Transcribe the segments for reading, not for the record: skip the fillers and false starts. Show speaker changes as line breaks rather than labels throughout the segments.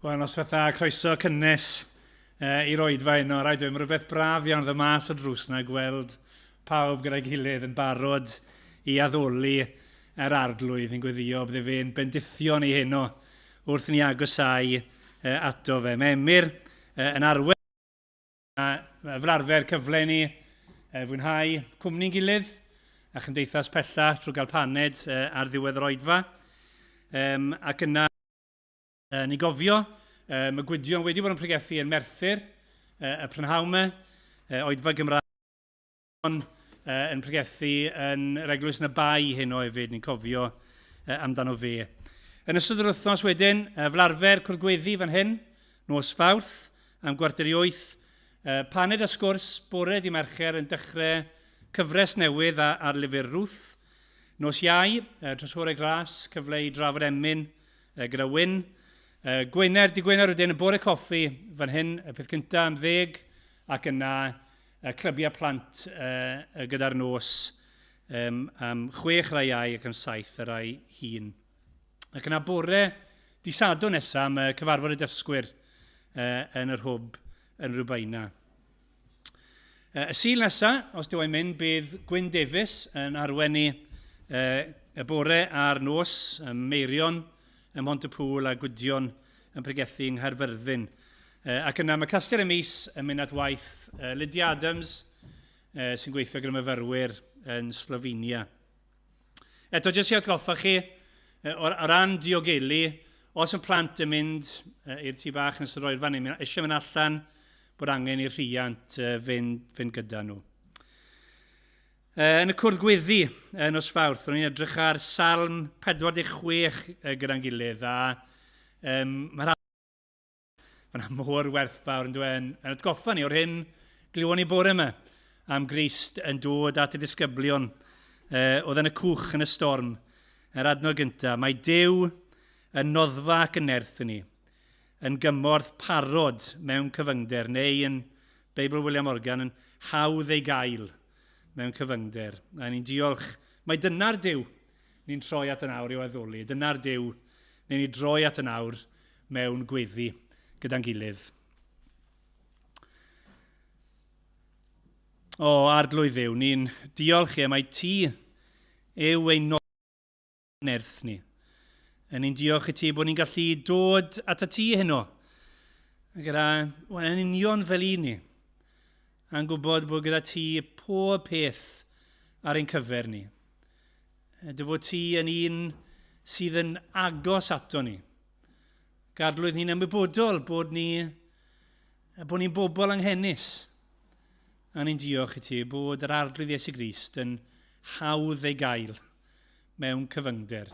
Wel, noswaith dda, croeso cynnes i'r oedfa heno. Rhaid dweud, mae rhywbeth braf iawn ddod mas o drws na gweld pawb gyda'i gilydd yn barod i addoli yr arglwydd. Ni'n gweddio bydde fe'n bendithio ni heno wrth ni agosau ato fe. Mae Emyr yn arwain a fel arfer cyfle i ni fwynhau cwmni'n gilydd a chymdeithas pella trwy gael paned ar ddiwedd yr oedfa. Ac yna Ni gofio, mae Gwydion wedi bod yn pregethu yn Merthyr y prynhawn yma, oedfa Gymraeg yn pregethu yn yr eglwys yn y Bae heno hefyd, ni'n cofio amdano fe. Yn ystod yr wythnos wedyn, fel arfer, cwrdd gweddi fan hyn, nos Fawrth, am 7:45, paned a sgwrs bore di Mercher yn dechrau cyfres newydd ar lyfr Ruth. Nos Iau, Trysorau Gras, cyfle i drafod emyn gyda Wyn. Gwener, di Gwener wedyn, y bore coffi, fan hyn, y peth cyntaf am 10, ac yna clybiau plant gyda'r nos am 6 rai iau ac am 7 y rai hun. Ac yna bore di Sadwrn nesaf am cyfarfod y dysgwyr yn yr hwb yn Rhiwbeina. Y Sul nesaf, os dyw e'n mynd, bydd Gwyn Davies yn arwain ni y bore a'r nos, ym Meirion, ym Mhont-y-pŵl a Gwydion yn pregethu yng Nghaerfyrddin. Ac yna mae Castell y Mis yn mynd at waith Lydia Adams, sy'n gweithio gyda myfyrwyr yn Slovenia. Eto, jyst i atgoffa chi, o ran diogelu, os yn plant yn mynd i'r tŷ bach yn ystod oedfa neu eisiau mynd allan, bod angen i'r rhiant fynd gyda nhw. Yn y cwrdd gweddi yn nos Fawrth, ro'n i'n edrych ar Salm 46 gyda'n gilydd, a mae'r Mae'n mor werthfawr yn dweud, yn atgoffa ni o'r hyn glywon ni bore yma am Grist yn dod at y ddisgyblion oedd yn y cwch yn y storm. Yr adnod gyntaf, mae Duw yn noddfa ac yn nerth i ni, yn gymorth parod mewn cyfyngder, neu yn Beibl William Morgan, yn hawdd ei gael mewn cyfyngder. A ni'n diolch, mae dyna'r Duw ni'n troi at yn awr i'w addoli. Dyna'r Duw neu ni droi at yn awr mewn gweddi gyda'n gilydd. O, Arglwydd Dduw, ni'n diolch i mai ti yw ein nerth ni. A ni'n diolch i ti bod ni'n gallu dod at y ti heno. Gyda, wel, yn union fel i ni. A'n gwybod bod gyda ti pob peth ar ein cyfer ni. Dy fod ti yn un sydd yn agos ato ni. Gadlwydd ni'n ymwybodol bod ni bod ni'n bobl anghenus. A ni'n diolch i ti bod yr Arglwydd Iesu Grist yn hawdd ei gael mewn cyfyngder.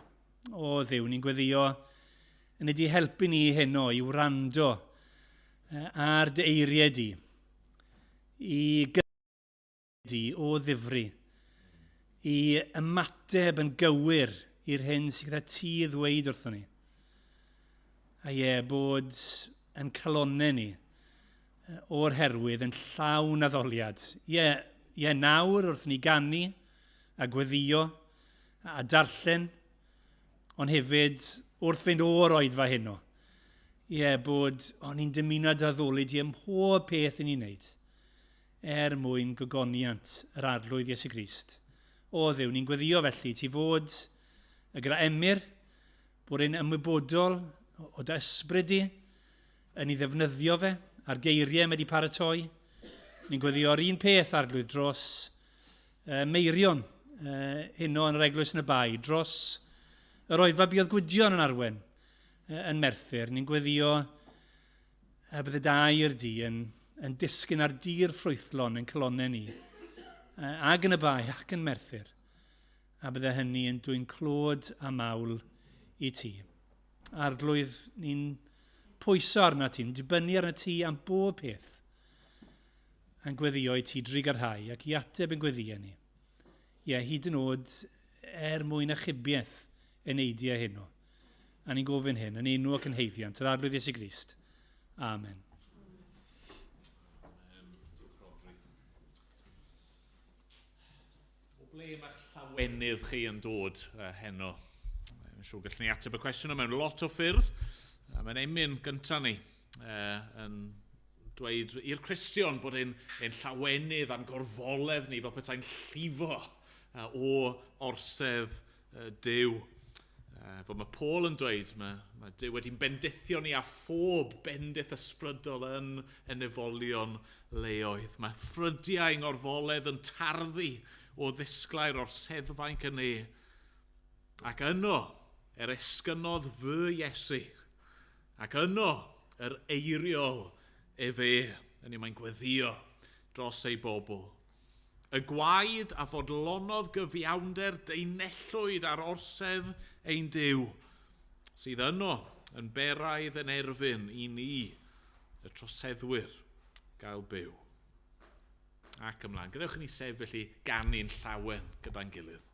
O Dduw, ni'n gweddio yn ei di helpu ni heno i wrando ar dy eiriau di, i di o ddifri i ymateb yn gywir i'r hyn sydd gyda ti i ddweud wrthon ni. A ie, bod yn calonnau ni o'r herwydd yn llawn addoliad. Ie, ie, nawr wrth ni ganu a gweddio a darllen, ond hefyd wrth fynd o'r oedfa heno. Ie, bod o'n ni'n dymuno dy addoli di ym mhob peth i ni'n wneud. Er mwyn gogoniant yr Arglwydd Iesu Grist. O Dduw, ni'n gweddio felly ti fod y gyda Emyr, bod e'n ymwybodol o dy ysbryd di, yn ei ddefnyddio fe, a'r geiriau mae wedi paratoi. Ni'n gweddio'r un peth, Arglwydd, dros Meirion, heno yn yr eglwys yn y Bae, dros yr oedfa buodd Gwydion yn arwen yn Merthyr. Ni'n gweddio a bydde da i'r di yn, yn disgyn ar dir ffrwythlon yn calonnau ni, ag yn y bae ac yn Merthyr, a bydde hynny yn dwyn clod a mawl i ti. Arglwydd, ni'n pwyso arna ti, ni'n dibynnu arna ti am bob peth, a'n gweddio i ti drugarhau ac i ateb yn gweddiau ni. Ie, hyd yn oed er mwyn achubiaeth eneidiau heno. A ni'n gofyn hyn yn enw ac yn haeddiant yr Arglwydd Iesu Grist. Amen.
O ble mae'ch llawenydd chi yn dod heno? Mae'n siŵr gallwn ni ateb y cwestiwn yma mewn lot o ffyrdd. Mae'n emyn gyntaf ni yn dweud i'r Cristion bod ein llawenydd a'n gorfoledd ni fel petai'n llifo o orsedd Duw. Fel mae Paul yn dweud, mae Duw wedi'n bendithio ni â phob bendith ysbrydol yn y nefolion leoedd. Mae ffrydiau yng ngorfoledd yn tarddu o ddisglair o'r seddfainc yn e. Ac yno, yr esgynodd fy Iesu. Ac yno, yr eiriol efe, yn mae'n gweddio dros ei bobl. Y gwaed a fodlonodd gyfiawnder deunellwyd ar orsedd ein Duw, sydd yno yn beraidd yn erfyn i ni, y troseddwyr, gael byw. Ac ymlaen, gadewch i ni sefyll i ganu'n llawen gyda'n gilydd.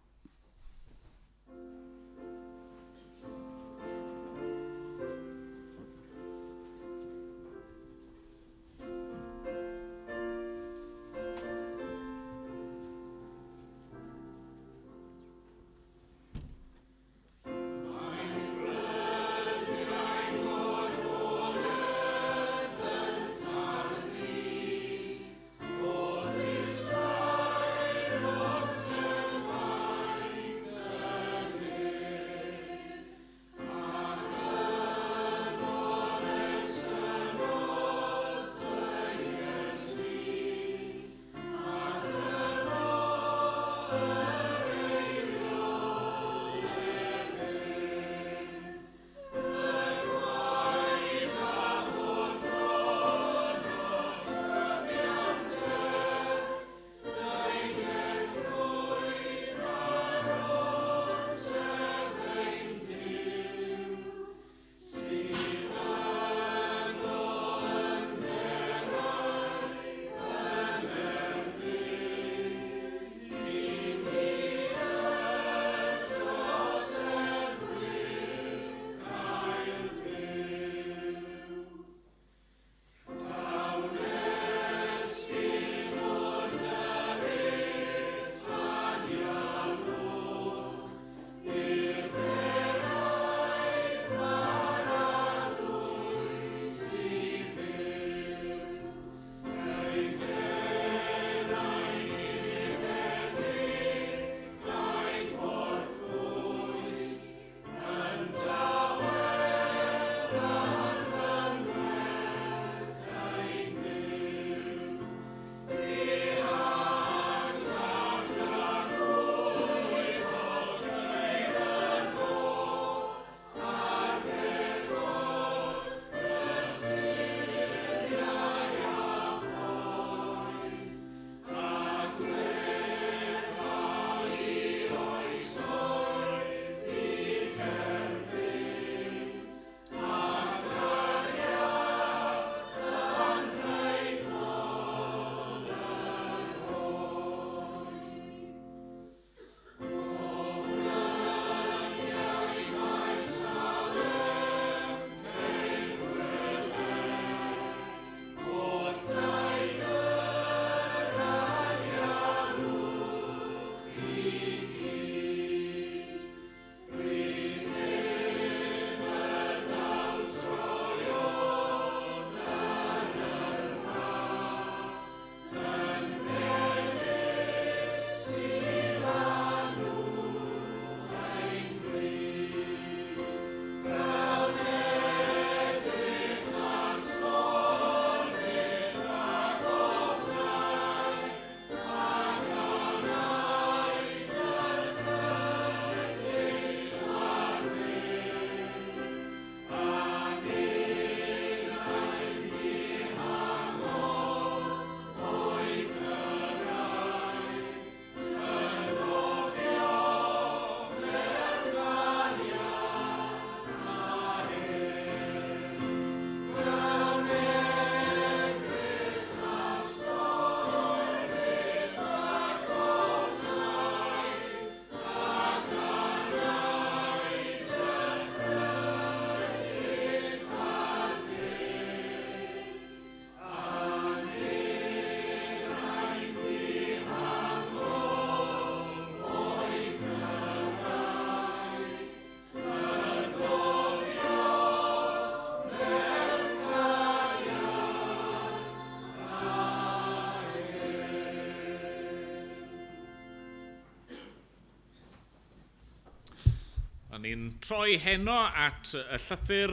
A ni'n troi heno at y llythyr,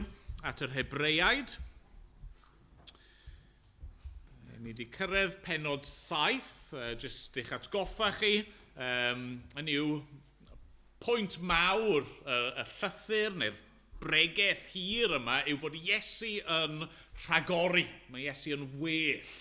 at yr Hebreaid. Ni wedi cyrraedd pennod 7, jyst i'ch atgoffa chi, yn yw pwynt mawr y llythyr neu'r bregeth hir yma yw fod Iesu yn rhagori. Mae Iesu yn well.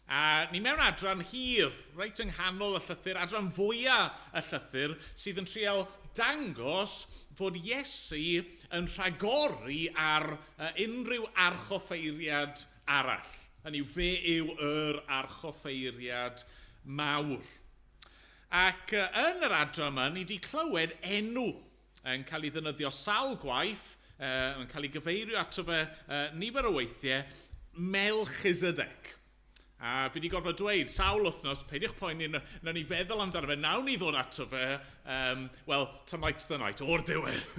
A ni mewn adran hir, reit yng nghanol y llythyr, adran fwyaf y llythyr, sydd yn trial dangos fod Iesu yn rhagori ar unrhyw archoffeiriad arall. Hynny yw, fe yw yr archoffeiriad mawr. Ac yn yr adran yma, ni wedi clywed enw yn cael ei ddefnyddio sawl gwaith, yn cael ei gyfeirio ato fe nifer o weithiau, Melchizedek. A fi wedi gorfod dweud sawl wythnos, peidiwch poeni, nawn ni feddwl amdano fe, nawn ni ddod ato fe, well, tonight's the night, o'r diwedd.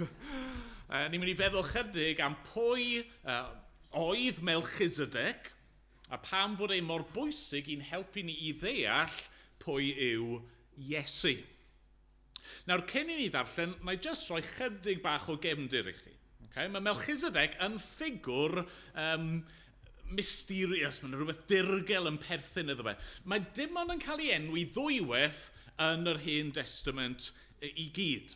Ni'n mynd i feddwl chydig am pwy oedd Melchizedek, a pam fod e mor bwysig i'n helpu ni i ddeall pwy yw Iesu. Nawr, cyn i ni ddarllen, na i jyst rhoi chydig bach o gefndir i chi. Okay? Mae Melchizedek yn ffigwr mysterious, mae'n rhywbeth dirgel yn perthyn iddo fe. Mae dim ond yn cael ei enwi ddwywaith yn yr Hen Testament i gyd.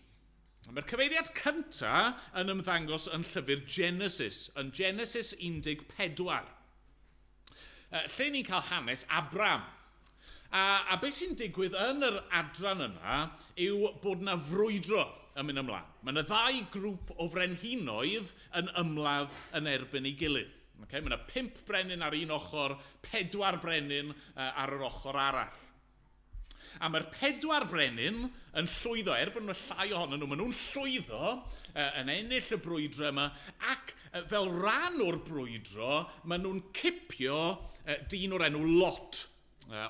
Mae'r cyfeiriad cyntaf yn ymddangos yn llyfr Genesis, yn Genesis 14. Lle ni'n cael hanes Abram. A beth sy'n digwydd yn yr adran yna yw bod yna frwydro yn mynd ymlaen. Mae yna ddau grŵp o frenhinoedd yn ymladd yn erbyn ei gilydd. Okay? Mae yna 5 brenin ar un ochr, 4 brenin ar yr ochr arall. A mae'r 4 brenin yn llwyddo, er bod nhw'n llai ohonyn nhw, maen nhw'n llwyddo yn ennill y brwydro yma, ac fel rhan o'r brwydro, maen nhw'n cipio dyn o'r enw Lot,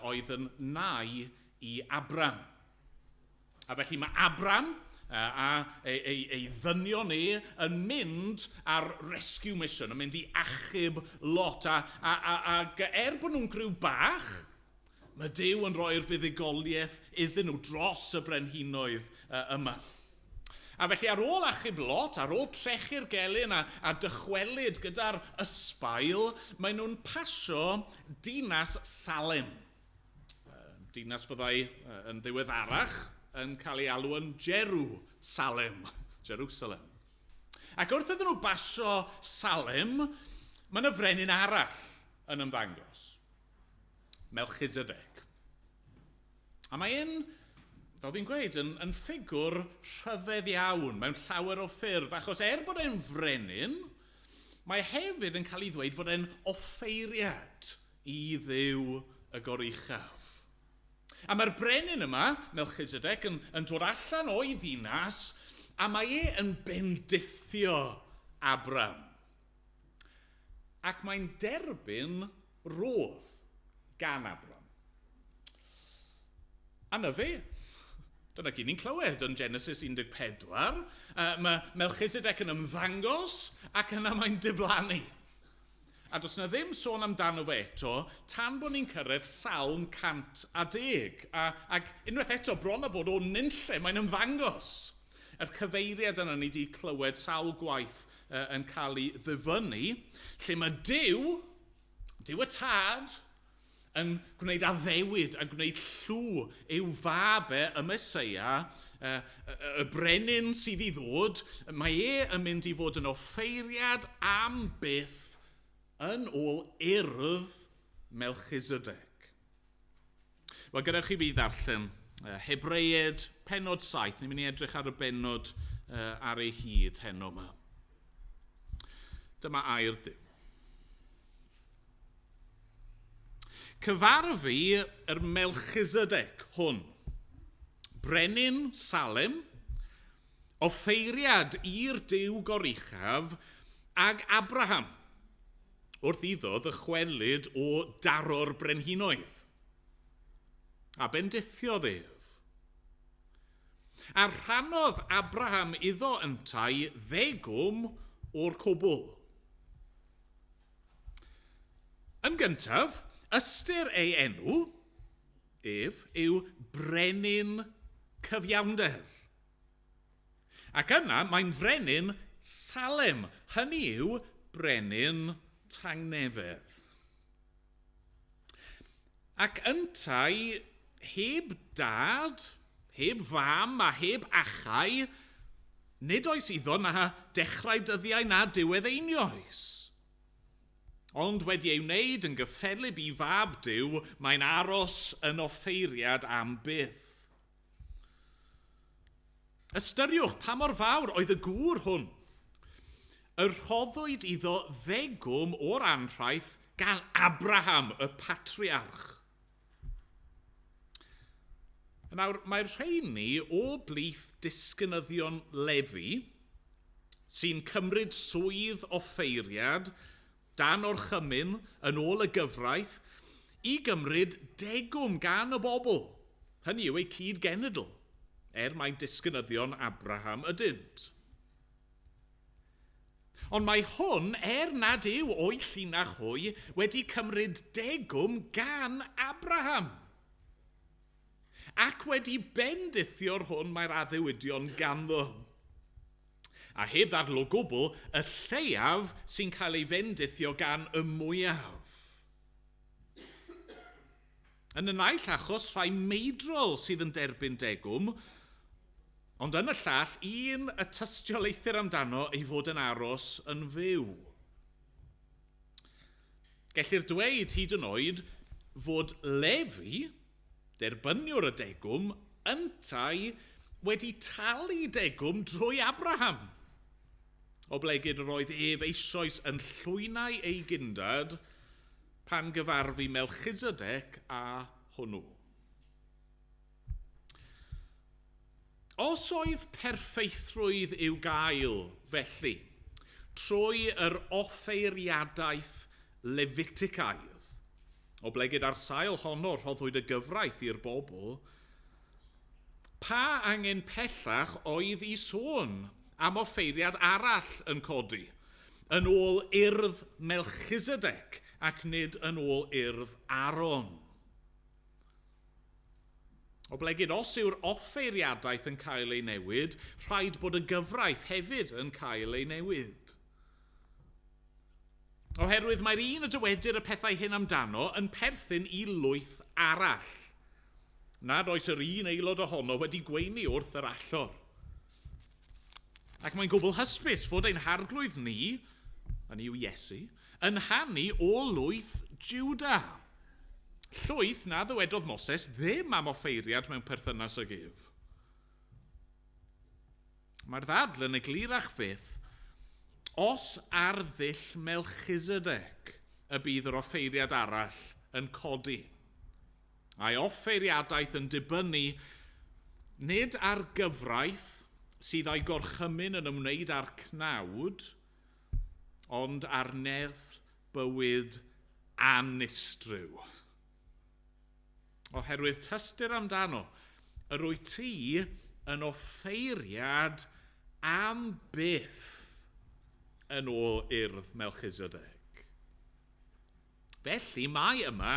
oedd yn nai i Abram. A felly mae Abram a ei ddynion ni yn mynd ar rescue mission, yn mynd i achub Lot. Ac er bod nhw'n griw bach, mae Duw yn rhoi'r fuddugoliaeth iddyn nhw dros y brenhinoedd yma. A felly ar ôl achub Lot, ar ôl trechu'r gelyn a dychwelyd gyda'r ysbail, maen nhw'n pasio dinas Salem. Dinas fyddai yn ddiweddarach yn cael ei alw yn Jerusalem. Jerusalem. Ac wrth iddyn nhw basio Salem, mae yna frenin arall yn ymddangos. Melchizedek. A mae e'n, fel fi'n gweud, yn ffigwr rhyfedd iawn mewn llawer o ffyrdd, achos er bod e'n frenin, mae hefyd yn cael ei ddweud fod e'n offeiriad i Dduw y Goruchaf. A mae'r brenin yma, Melchizedek, yn dod allan o'i ddinas, a mae e yn bendithio Abram. Ac mae'n derbyn rodd gan Abram. A na fe. Dyna gyd ni'n clywed yn Genesis 14. Mae Melchizedek yn ymddangos ac yna mae'n diflannu. A does na ddim sôn amdano fe eto tan bod ni'n cyrraedd Salm 110. Ac unwaith eto, bron a bod o nunlle, mae'n ymddangos. Yr cyfeiriad yna ni wedi clywed sawl gwaith yn cael ei ddyfynnu, lle mae Duw, Duw y Tad, yn gwneud addewid a gwneud llw i'w fab e, y Meseia, y brenin sydd i ddod, mae e yn mynd i fod yn offeiriad am byth yn ôl urdd Melchizedek. Wel, gadewch chi fi ddarllen Hebreaid pennod 7. Ni'n mynd i edrych ar y bennod ar ei hyd heno yma. Dyma air Duw. Cyfarfu yr Melchizedek hwn, brenin Salem, offeiriad i'r Duw Goruchaf ag Abraham, wrth iddo ddychwelyd o daro'r brenhinoedd. A bendithiodd ef. A rhannodd Abraham iddo yntau ddegwm o'r cwbl. Yn gyntaf, ystyr ei enw ef yw Brenin Cyfiawnder. Ac yna mae'n frenin Salem, hynny yw brenin tangnefedd. Ac yntau heb dad, heb fam a heb achau, nid oes iddo na dechrau dyddiau na diwedd einioes. Ond wedi ei wneud yn gyffelyb i fab Duw, mae'n aros yn offeiriad am byth. Ystyriwch pa mor fawr oedd y gŵr hwn. Y rhoddwyd iddo ddegwm o'r anrhaith gan Abraham, y patriarch. Nawr, mae'r rheini o blith disgynyddion Lefi, sy'n cymryd swydd offeiriad dan orchymyn yn ôl y gyfraith, i gymryd degwm gan y bobl, hynny yw eu cyd-genedl, er mai disgynyddion Abraham ydynt. Ond mae hwn, er nad yw o'i llinach hwy, wedi cymryd degwm gan Abraham. Ac wedi bendithio'r hwn mae'r addewidion ganddo. A heb ddadl o gwbl, y lleiaf sy'n cael ei fendithio gan y mwyaf. Yn y naill achos, rhai meidrol sydd yn derbyn degwm, ond yn y llall, un y tystiolaethir amdano ei fod yn aros yn fyw. Gellir dweud hyd yn oed fod Lefi, derbyniwr y degwm, yntau wedi talu degwm drwy Abraham. Oblegid yr oedd ef eisoes yn llwynau ei gyndad pan gyfarfu Melchizedek a hwnnw. Os oedd perffeithrwydd i'w gael, felly, trwy yr offeiriadaeth Lefiticaidd, oblegid ar sail honno rhoddwyd y gyfraith i'r bobl, pa angen pellach oedd i sôn am offeiriad arall yn codi, yn ôl urdd Melchizedek ac nid yn ôl urdd Aaron? Oblegid os yw'r offeiriadaeth yn cael ei newid, rhaid bod y gyfraith hefyd yn cael ei newid. Oherwydd mae'r un y dywedir y pethau hyn amdano yn perthyn i lwyth arall, nad oes yr un aelod ohono wedi gweini wrth yr allor. Ac mae'n gwbl hysbys fod ein harglwydd ni, yn yw Iesu, yn hanu o lwyth Juda. Llwyth na ddywedodd Moses ddim am offeiriad mewn perthynas ag ef. Mae'r ddadl yn eglurach fyth, os ar ddull Melchizedek y bydd yr offeiriad arall yn codi. A'i offeiriadaeth yn dibynnu nid ar gyfraith sydd â'i gorchymyn yn ymwneud â'r cnawd, ond ar neddf bywyd anistryw. Oherwydd tystir amdano, yr wyt ti yn offeiriad am byth yn ôl urdd Melchizedek. Felly mae yma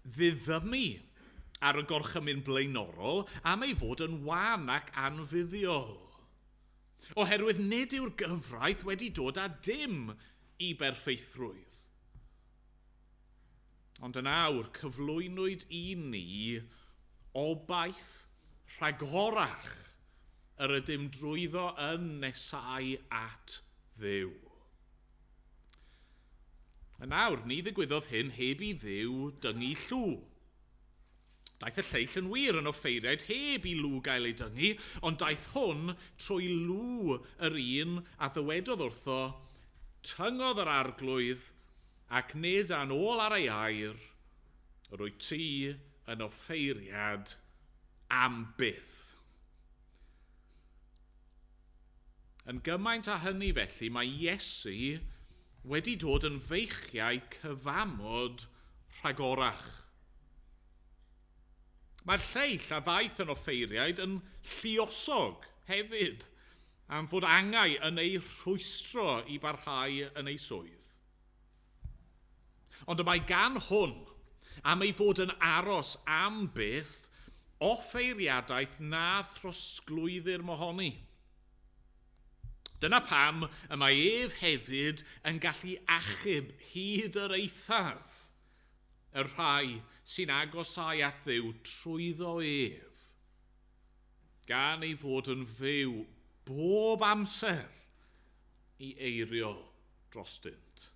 ddiddymu ar y gorchymyn blaenorol am ei fod yn wan ac anfuddiol. Oherwydd nid yw'r gyfraith wedi dod â dim i berffeithrwydd. Ond yn awr cyflwynwyd i ni obaith rhagorach yr ydym drwyddo yn nesau at Dduw. Yn awr, ni ddigwyddodd hyn heb i Dduw dyngu llw. Daeth y lleill yn wir yn offeiriaid heb i lw gael ei dyngu, ond daeth hwn trwy lw yr un a ddywedodd wrtho, tyngodd yr arglwydd ac nid a'n ôl ar ei air, yr wyt ti yn offeiriad am byth. Yn gymaint â hynny felly, mae Iesu wedi dod yn feichiau cyfamod rhagorach. Mae'r lleill a ddaeth yn offeiriaid yn lluosog hefyd, am fod angau yn ei rhwystro i barhau yn ei swydd. Ond y mae gan hwn, am ei fod yn aros am byth, offeiriadaeth na throsglwyddir mohoni. Dyna pam y mae ef hefyd yn gallu achub hyd yr eithaf y rhai sy'n agosau at Dduw trwyddo ef, gan ei fod yn fyw bob amser i eiriol drostynt.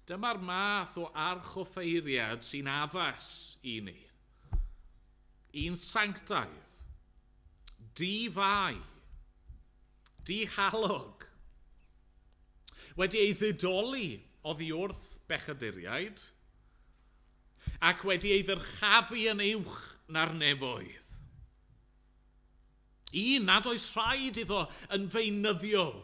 Dyma'r math o archoffeiriad sy'n addas i ni. Un sanctaidd, di-fai, dihalog, wedi ei ddidoli oddi wrth bechaduriaid, ac wedi ei ddyrchafu yn uwch na'r nefoedd. Un nad oes rhaid iddo yn feunyddiol,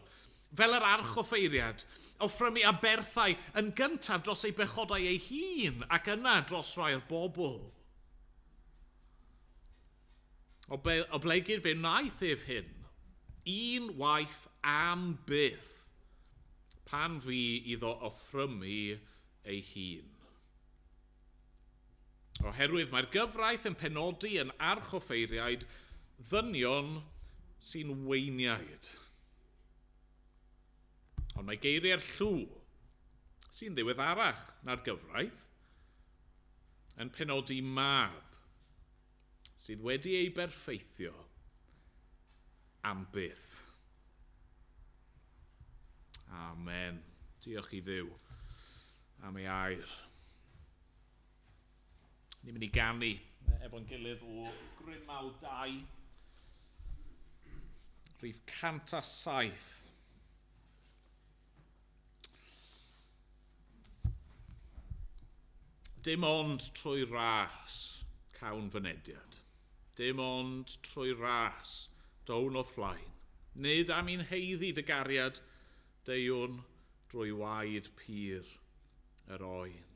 fel yr archoffeiriad, offrymu aberthau yn gyntaf dros ei bechodau ei hun ac yna dros rai'r bobl. Oblegid fe wnaeth ef hyn, un waith am byth, pan fu iddo offrymu ei hun. Oherwydd mae'r gyfraith yn penodi yn archoffeiriaid ddynion sy'n weiniaid. Ond mae geiriau'r llw, sy'n ddiweddarach na'r gyfraith, yn penodi mab sydd wedi ei berffeithio am byth. Amen. Diolch i Dduw am ei air. Ni'n mynd i ganu efo'n gilydd o Grymaw 2, rhif 107. Dim ond trwy ras cawn fynediad. Dim ond trwy ras down o'th flaen. Nid am i'n heiddi dy gariad, deuwn drwy waed pur yr oen.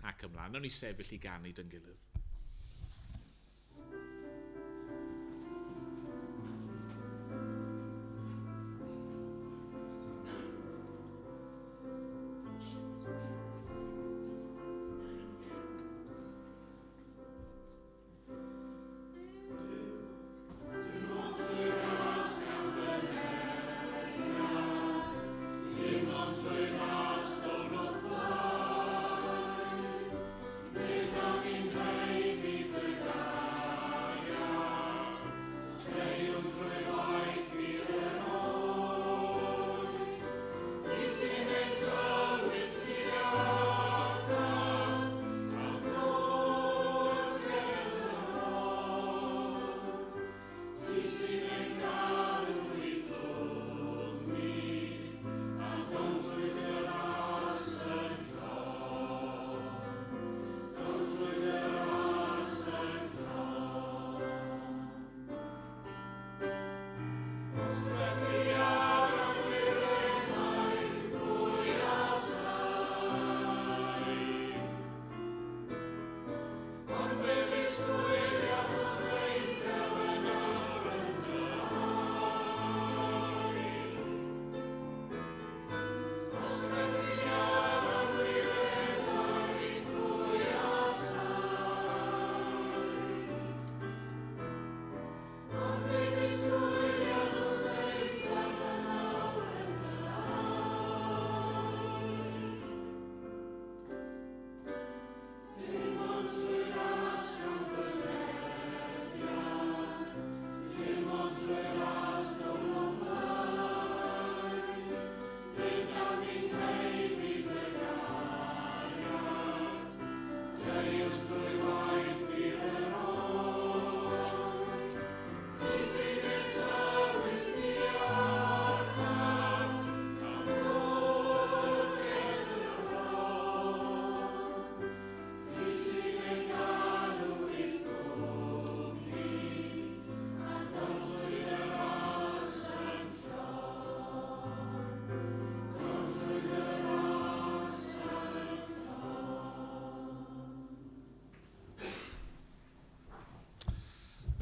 Ac ymlaen, nawn ni sefyll i ganu dy'n gilydd.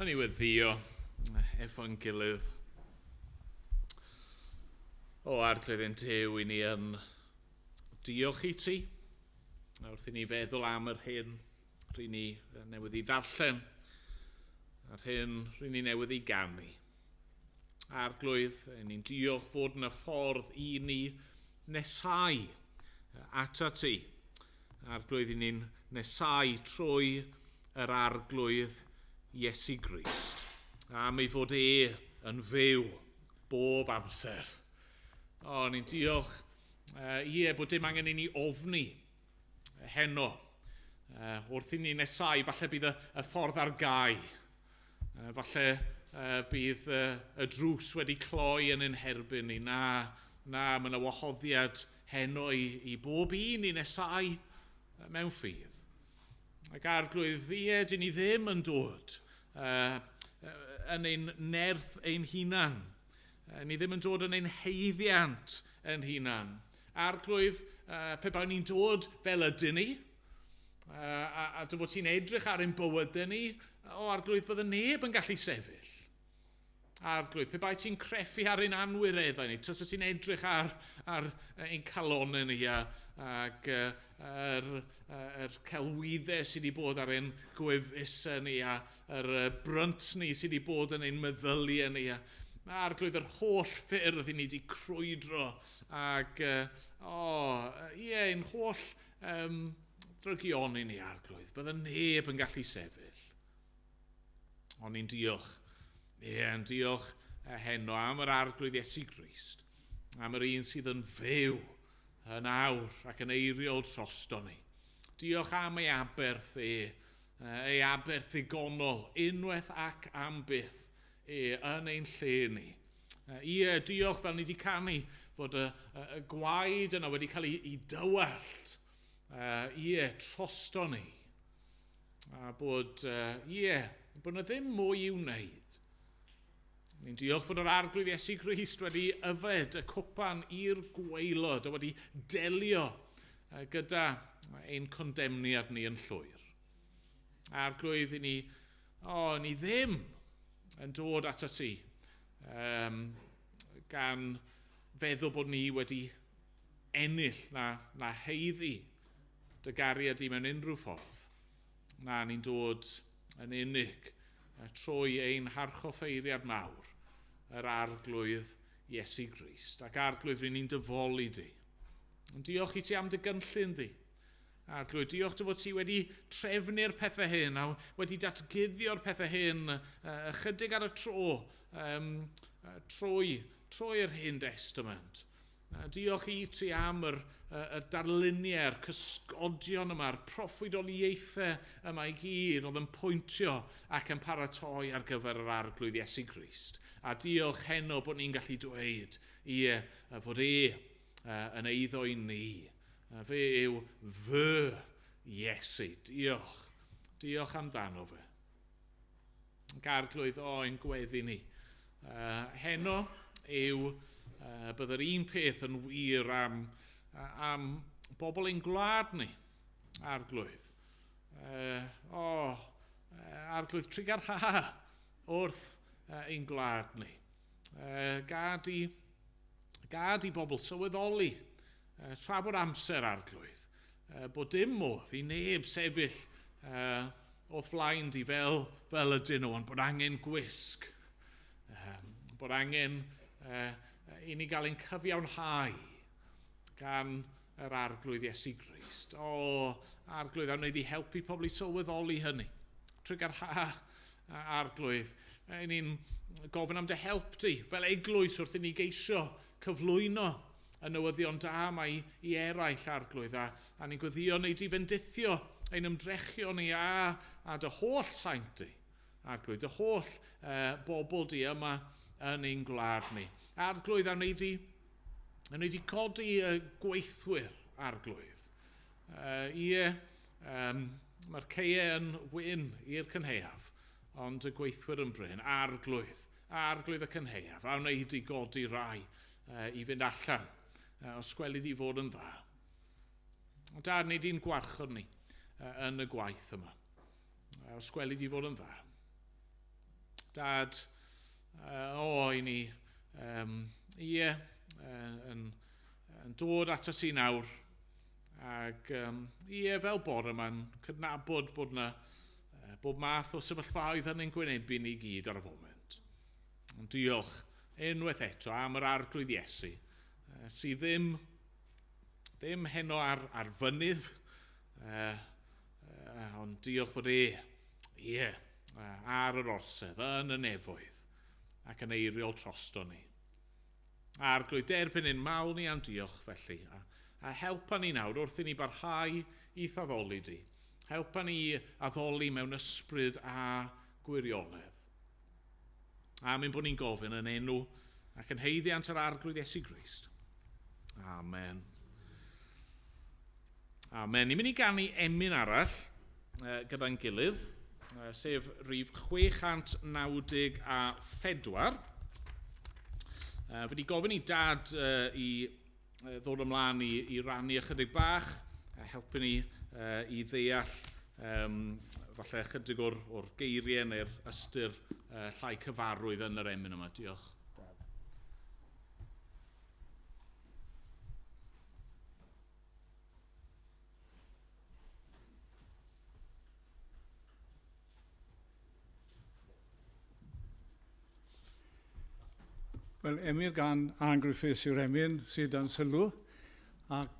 Nawn ni weddïo efo'n gilydd. O Arglwydd ein Duw, i ni yn diolch i ti. Wrth i ni feddwl am yr hyn ry'n ni newydd i ddarllen, a'r hyn ry'n ni newydd i ganu. Arglwydd, ni'n diolch fod yna ffordd i ni nesau atat ti. Arglwydd, i ni'n nesau trwy yr Arglwydd Iesu Grist. Am ei fod e yn fyw bob amser. O, ni'n diolch, ie, bod dim angen i ni ofni heno. Wrth i ni nesau, falle bydd y ffordd ar gau. Falle bydd y drws wedi cloi yn ein herbyn ni. Na, na, mae yna wahoddiad heno i bob un i nesau mewn ffydd. Ac Arglwydd, ie, dyn ni ddim yn dod yn ein nerth ein hunan. Ni ddim yn dod yn ein haeddiant ein hunan. Arglwydd, pe bawn ni'n dod fel ydyn ni, a dy fod ti'n edrych ar ein bywydau ni, o Arglwydd, bydde neb yn gallu sefyll. Arglwydd, pe bai ti'n creffu ar ein anwireddau ni, tasa ti'n edrych ar ein calonau ni ac yr celwyddau sydd wedi bod ar ein gwefusau ni a yr brynt ni sydd wedi bod yn ein meddyliau ni. Arglwydd, yr holl ffyrdd i ni wedi crwydro ac, ie, ein holl drygioni ni, Arglwydd, bydde neb yn gallu sefyll. Ond ni'n diolch. Ie, yn diolch heno am yr Arglwydd Iesu Grist, am yr un sydd yn fyw yn awr ac yn eiriol drosto ni. Diolch am ei aberth e, ei aberth ddigonol, unwaith ac am byth, e yn ein lle ni. Ie, diolch fel ni wedi canu fod y gwaed yna wedi cael ei dywallt, ie, trosto ni. A bod, ie, bod yna ddim mwy i'w wneud. Ni'n diolch bod yr Arglwydd Iesu Grist wedi yfed y cwpan i'r gwaelod a wedi delio gyda ein condemniad ni yn llwyr. Arglwydd, i ni, o, ni ddim yn dod atat ti gan feddwl bod ni wedi ennill na haeddu dy gariad di mewn unrhyw ffordd. Na, ni'n dod yn unig trwy ein harchoffeiriad mawr, yr Arglwydd Iesu Grist. Ac Arglwydd, ry'n ni'n dy foli di. Ond diolch i ti am dy gynllun di. Arglwydd, diolch dy fod ti wedi trefnu'r pethau hyn a wedi datguddio'r pethau hyn ychydig ar y tro trwy'r Hen Destament. Diolch i ti am yr darluniau'r cysgodion yma'r proffwydoliaethau yma i gyd oedd yn pwyntio ac yn paratoi ar gyfer yr Arglwydd Iesu Grist. A diolch heno bod ni'n gallu dweud, ie, fod e yn eiddo i ni. Fe yw fy Iesu. Diolch. Diolch amdano fe. Arglwydd, o, ein gweddi ni. Heno yw bydd yr un peth yn wir am bobl ein gwlad ni, Arglwydd. Arglwydd, trugarha wrth ein gwlad ni. Gad i bobl sylweddoli tra bod amser, Arglwydd, bod dim modd i neb sefyll o'th flaen di fel ydyn nhw, ond bod angen gwisg, bod angen i ni gael ein cyfiawnhau gan yr Arglwydd Iesu Grist. O, Arglwydd, a wneud i helpu pobl i sylweddoli hynny. Trugarha, Arglwydd. Ni'n gofyn am dy help di, fel eglwys wrth i ni geisio cyflwyno y newyddion da yma i eraill, Arglwydd. A ni'n gweddio wneud i fendithio ein ymdrechion ni a dy holl saint di, Arglwydd, dy holl bobl di yma yn ein gwlad ni. Arglwydd, a wneud i codi gweithwyr, Arglwydd. Ie, mae'r caeau yn wyn i'r cynhaeaf, ond y gweithwyr yn brin. Arglwydd, Arglwydd y cynhaeaf, a wneud i godi rai i fynd allan, os gweli di fod yn dda. Dad, wneud i'n gwarchod ni yn y gwaith yma, os gweli di fod yn dda. Dad, o, i ni, ie, yn dod ato ti nawr, ac ie, fel bore yma'n cydnabod bod yna bob math o sefyllfaoedd yn ein gwynebu ni gyd ar y foment. Ond diolch unwaith eto am yr Arglwydd Iesu, sydd ddim heno ar fynydd, ond diolch fod e, ie, ar yr orsedd, yn y nefoedd, ac yn eiriol trosto ni. Arglwydd, derbyn ein mawl ni am diolch felly, a helpa ni nawr wrth i ni barhau i addoli di. Helpa ni addoli mewn ysbryd a gwirionedd. A mynd bod ni'n gofyn yn enw ac yn haeddiant yr Arglwydd Iesu Grist. Amen. Amen. Ni'n mynd i ganu emyn arall gyda'n gilydd, sef rhif 694. Fi wedi gofyn i Dad i ddod ymlaen i rannu ychydig bach, a helpu ni i ddeall falle ychydig o'r geiriau neu'r ystyr llai cyfarwydd yn yr emyn yma. Diolch, Dad.
Wel, emyn gan Ann Griffiths yw'r emyn sydd dan sylw, ac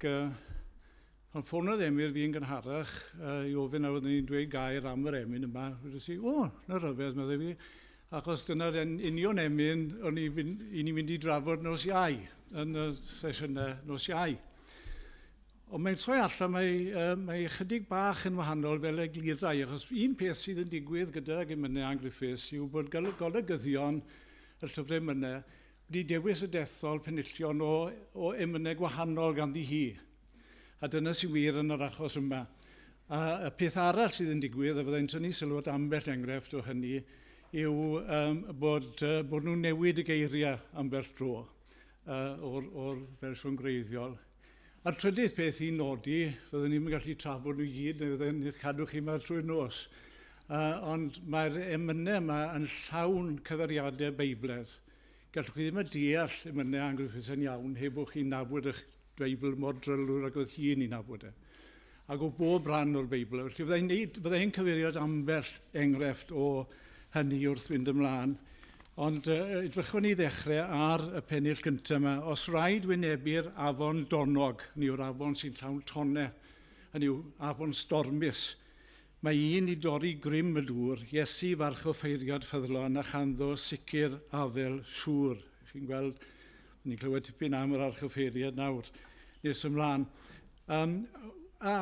pan ffonodd Emyr fi'n gynharach i ofyn a oeddwn i'n dweud gair am yr emyn yma, wedes i, o, na ryfedd, meddai fi, achos dyna'r union emyn o'n i ni'n mynd i drafod nos Iau, yn y sesiynau nos Iau. Ond mae'n troi allan, mae ychydig bach yn wahanol fel eglurau, achos un peth sydd yn digwydd gydag emynau Ann Griffiths yw bod golygyddion y llyfrau emynau wedi dewis y dethol penillion o emynau gwahanol ganddi hi. A dyna sy'n wir yn yr achos yma. A y peth arall sydd yn digwydd, a fyddai'n tynnu sylw at ambell enghraifft o hynny, yw bod nhw'n newid y geiriau ambell dro o'r fersiwn greiddiol. A'r trydydd peth i'n nodi, fyddwn ni'n gallu trafod nhw i gyd, neu fyddai'n cadw chi yma trwy'r nos, ond mae'r emynau yma yn llawn cyfeiriadau Beiblaidd. Gallwch chi ddim yn deall emynau Ann Griffiths yn iawn heb bod chi'n nabod eich Beibl mor drylwyr ac oedd hi'n ei nabod e. Ac o bob rhan o'r Beibl. Felly fyddai'n cyfeirio at ambell enghraifft o hynny wrth fynd ymlaen. Ond edrychwn ni ddechrau ar y pennill gyntaf yma. Os rhaid wynebu'r afon donog, hynny yw'r afon sy'n llawn tonnau, hynny yw afon stormus, mae un i dorri grym y dŵr, Iesu farch offeiriad ffyddlon a chanddo sicr afel siŵr. Chi'n gweld, ni'n clywed tipyn am yr archoffeiriad nawr, nes ymlaen. A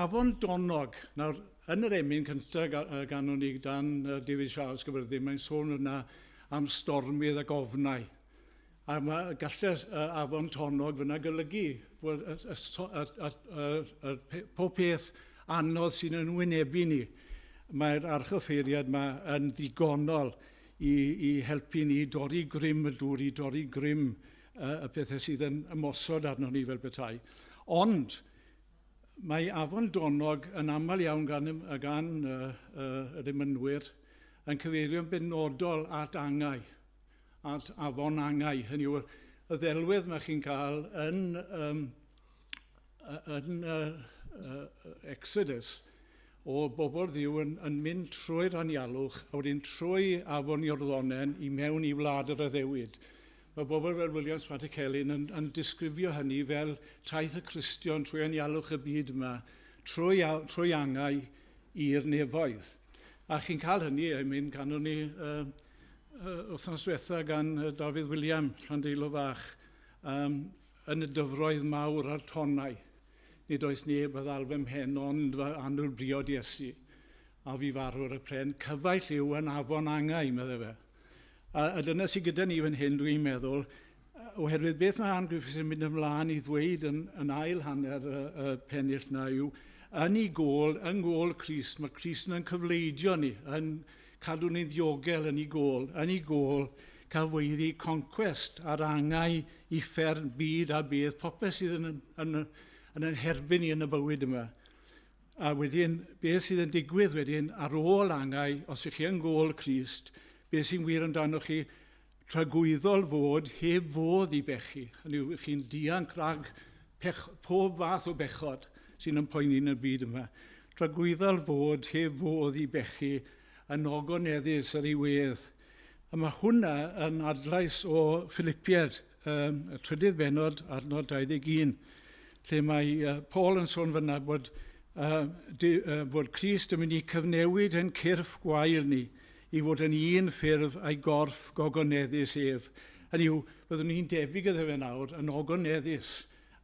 afon donog, nawr, yn yr emyn cyntaf ganon ni dan David Charles Gyfyrddin, mae'n sôn yna am stormydd ac ofnau. A mae gallai afon tonog fyna golygu bod pob peth anodd sy'n yn wynebu ni. Mae'r archoffeiriad yma yn ddigonol i helpu ni dorri grym y dŵr, i dorri grym y pethau sydd yn ymosod arno ni fel petai. Ond mae afon donog yn aml iawn gan yr emynwyr yn cyfeirio'n benodol at angau, at afon angau. Hynny yw, y ddelwedd mae chi'n cael yn Exodus o bobl Dduw yn mynd trwy'r anialwch a wedyn trwy afon Iorddonen i mewn i wlad yr addewid. Mae bobl fel Williams Pantycelyn yn disgrifio hynny fel taith y Cristion trwy anialwch y byd yma, trwy angau i'r nefoedd. A chi'n cael hynny, I mean, canon ni wythnos diwetha gan Dafydd William, Llandeilo Fach, yn y dyfroedd mawr a'r tonnau. Nid oes neb a ddal fy mhen ond fy annwyl briod Iesu, a fi farw ar y pren. Cyfaill yw yn afon angau, meddai fe. A dyna sydd gyda ni fan hyn, dwi'n meddwl, oherwydd beth mae Ann Griffiths yn mynd ymlaen i ddweud yn ail hanner y pennill na yw, yn ei gôl, yng ngôl Crist, mae Crist yn cyfleidio ni, yn cadw ni'n ddiogel yn ei gôl, yn ei gôl cyhoeddi concwest ar angau, uffern, byd a bedd, popeth sydd yn yn herbyn ni yn y bywyd yma. A wedyn, beth sydd yn digwydd wedyn ar ôl angau, os ych chi yn gôl Crist, beth sy'n wir amdano chi, tragwyddol fod heb fodd i bechu. Hynny yw, chi'n dianc rhag pob fath o bechod sy'n ympoeni yn y byd yma. Tragwyddol fod heb fodd i bechu yn ogoneddus ar ei wedd. A mae hwnna yn adlais o Philippiaid, y trydydd bennod, adnod 21, lle mae Paul yn sôn fyna bod Crist yn mynd i cyfnewid ein cyrff gwael ni i fod yn un ffurf a'i gorff gogoneddus ef. Hynny yw, byddwn ni'n debyg iddo fe nawr yn ogoneddus